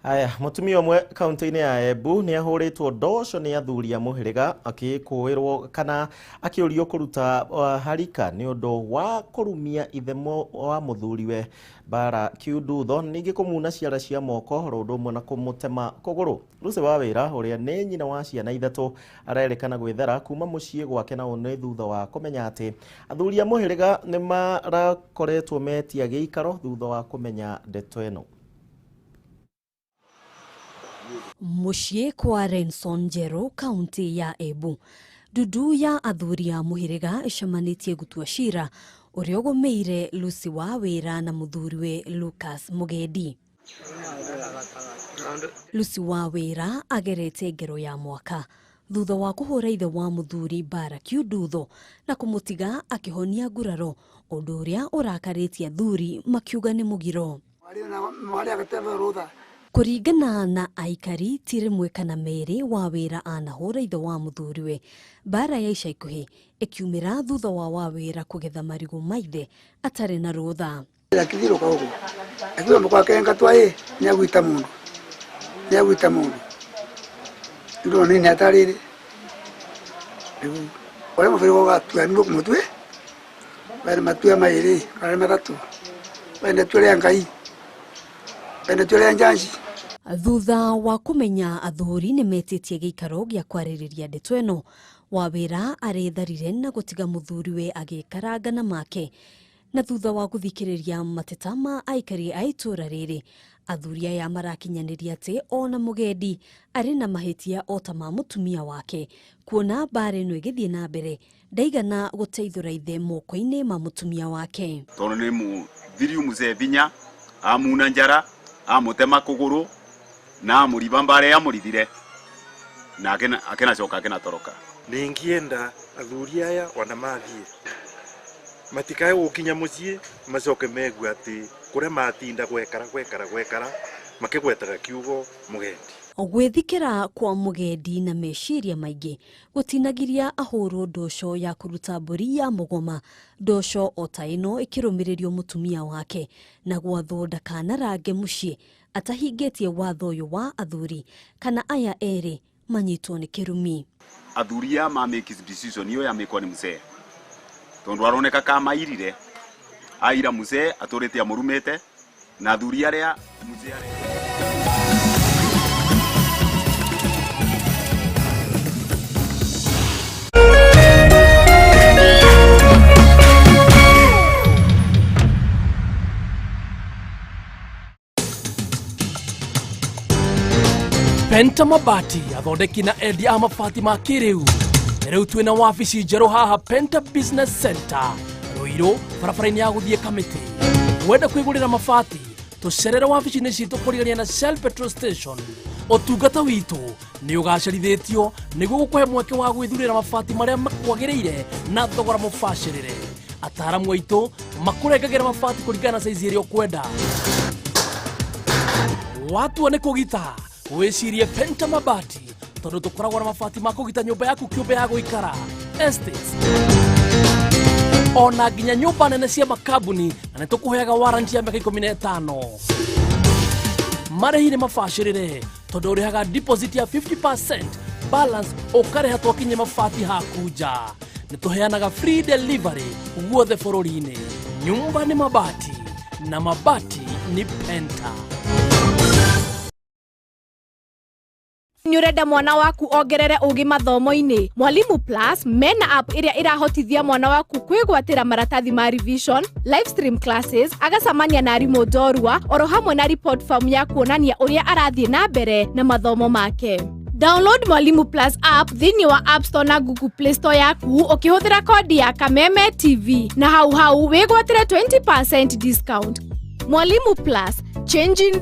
Aya, mũtumia ũmwe kaunti-inĩ ya Embu nĩ ahũrĩtwo ndoco nĩ athuri a mũhĩrĩga akĩkũĩrwo kana akĩũrio kũruta harika nĩ ũndũ wa kũrumia ithe wa mũthuriwe Bara Kiundutho, ningĩ kũmuna ciara cia moko oro ũndũ ũmwe na kũmũtema kũgũrũ. Lucy Wawĩra ũrĩa nĩ nyina wa ciana ithatũ arerĩkana gwĩthara kuma mũciĩ gwake na ũũ nĩ thutha wa kũmenya atĩ athuri a mũhĩrĩga nĩ marakoretwo metia gĩikaro thutha wa kũmenya ndeto ĩno. Mũciĩ kwa Renson Njeru kaunti ya Embu, ndundu ya athuri a mũhĩrĩga ĩcemanĩtie gũtua cira ũrĩa ũgũmĩire Lucy Wawĩra na mũthuriwe Lucas Mũgendi. Lucy Wawira agerete ngero ya mwaka thutha wa kũhũra ithe wa mũthuri mbara kiundutho na kũmũtiga akĩhonia nguraro, ũndũ ũrĩa ũrakarĩtie athuri makiuga nĩ mũgiro. Kũringana na aikari ti rĩmwe kana merĩ Wawira anahũra ithe wa mũthuriwe. Mbara ya ica ikuhĩ ĩkiumĩra thutha wa Wawira kũgetha marigũ ma ithe atarĩ na rũtha. Akithiruka ũguo akiuga mũkwa twaĩ nĩagwita mũndũ nĩagwita mũndũ ndå nä nä atarä rä å rä a må bä rä gatua må tue wene matua maä rä kana matatå wene tue rä a Ngai wene tue rä a njanji. Thutha wa kũmenya athuri nĩ metĩtie gĩikaro gĩa kwarĩrĩria ndeto ĩno, Wawira arĩtharire na gũtiga mũthuriwe agĩkaranga na make. Na thutha wa gũthikĩrĩria mateta ma aikari a itũũra rĩrĩ, athuri aya marakinyanĩria atĩ ona mũgendi arĩ na mahĩtia o ta ma mũtumia wake, kuona mbara ĩno ĩgĩthiĩ na mbere ndaigana gũteithũra ithe moko-inĩ ma mũtumia wake. Tondũ nĩ mũthiriu mzee vinya amuna njara amũtema kũgũrũ na amũriba mbara yamũrithire na akenacoka akenatoroka. Ningienda athuri aya ona mathiĩ matikae gũkinya mũciĩ macoke megue atĩ kũrĩa matinda gwekara gwekara gwekara makĩgwetaga kiugo mũgendi. Gwĩthikĩra kwa mũgendi na meciria maingĩ gũtinagiria ahũrwo ndosho ya kũruta mbũri ya mũgoma, ndosho o ta ĩno ĩkĩrũmĩrĩrio mũtumia wake na gwathwo ndakanarange mũciĩ atahingĩtie watho ũyũ wa athuri kana aya erĩ manyitwo nĩ kĩrumi. Athuri aya ma make decision iyo yamĩkwa nĩ mzee tondu aroneka kama airire aira mzee aturite amurumite na athuri aria mzee aria. Penta Mabati athondeki na endia a mabati ma kĩrĩu. Rĩu twĩna wabici njerũ haha Penta Business Center Ruiru, barabara-inĩ ya gũthiĩ Kamĩtĩ. Wenda kwĩgũrĩra mabati, tũcerere wabici-inĩ citũ kũrigania na Shell Petrol Station. Ũtungata witũ nĩ ũgacerithĩtio nĩguo gũkũhe mweke wa gwĩthurĩra mabati marĩa makwagĩrĩire na thogora mũbacĩrĩre. Ataaramu aitũ makũrengagĩra mabati kũringana na saizi ĩrĩa ũkwenda. Watua nĩ kũgita wĩcirie Penta Mabati tondũ tũkoragwo na mabati ma kũgita nyũmba yaku kĩũmbe ya gũikara, estates, ona nginya nyũmba nene cia makambuni, na nĩ tũkũheaga warranty ya mĩaka 15. Marĩhi nĩ mabacĩrĩre tondũ ũrĩhaga deposit ya 50%, balance ũkarĩha twakinye mabati haku nja. Nĩ tũheanaga free delivery guothe bũrũri-inĩ. Nyumba nĩ mabati na mabati nĩ Penta. Nĩũrenda mwana waku ongerere ũgĩ mathomo-inĩ? Mwalimu Plus mena app ĩrĩa ĩrahotithia mwana waku kwĩgwatĩra maratathi ma revision, live stream classes, agacamania na arimũ njorua, oro hamwe na report form ya kuonania ũrĩa arathiĩ na mbere na mathomo make. Download Mwalimu Plus app thĩinĩ wa App Store na Google Play Store yaku ũkĩhũthĩra kodi ya Kameme TV na hau hau wĩgwatĩre 20% discount. Mwalimu Plus, changing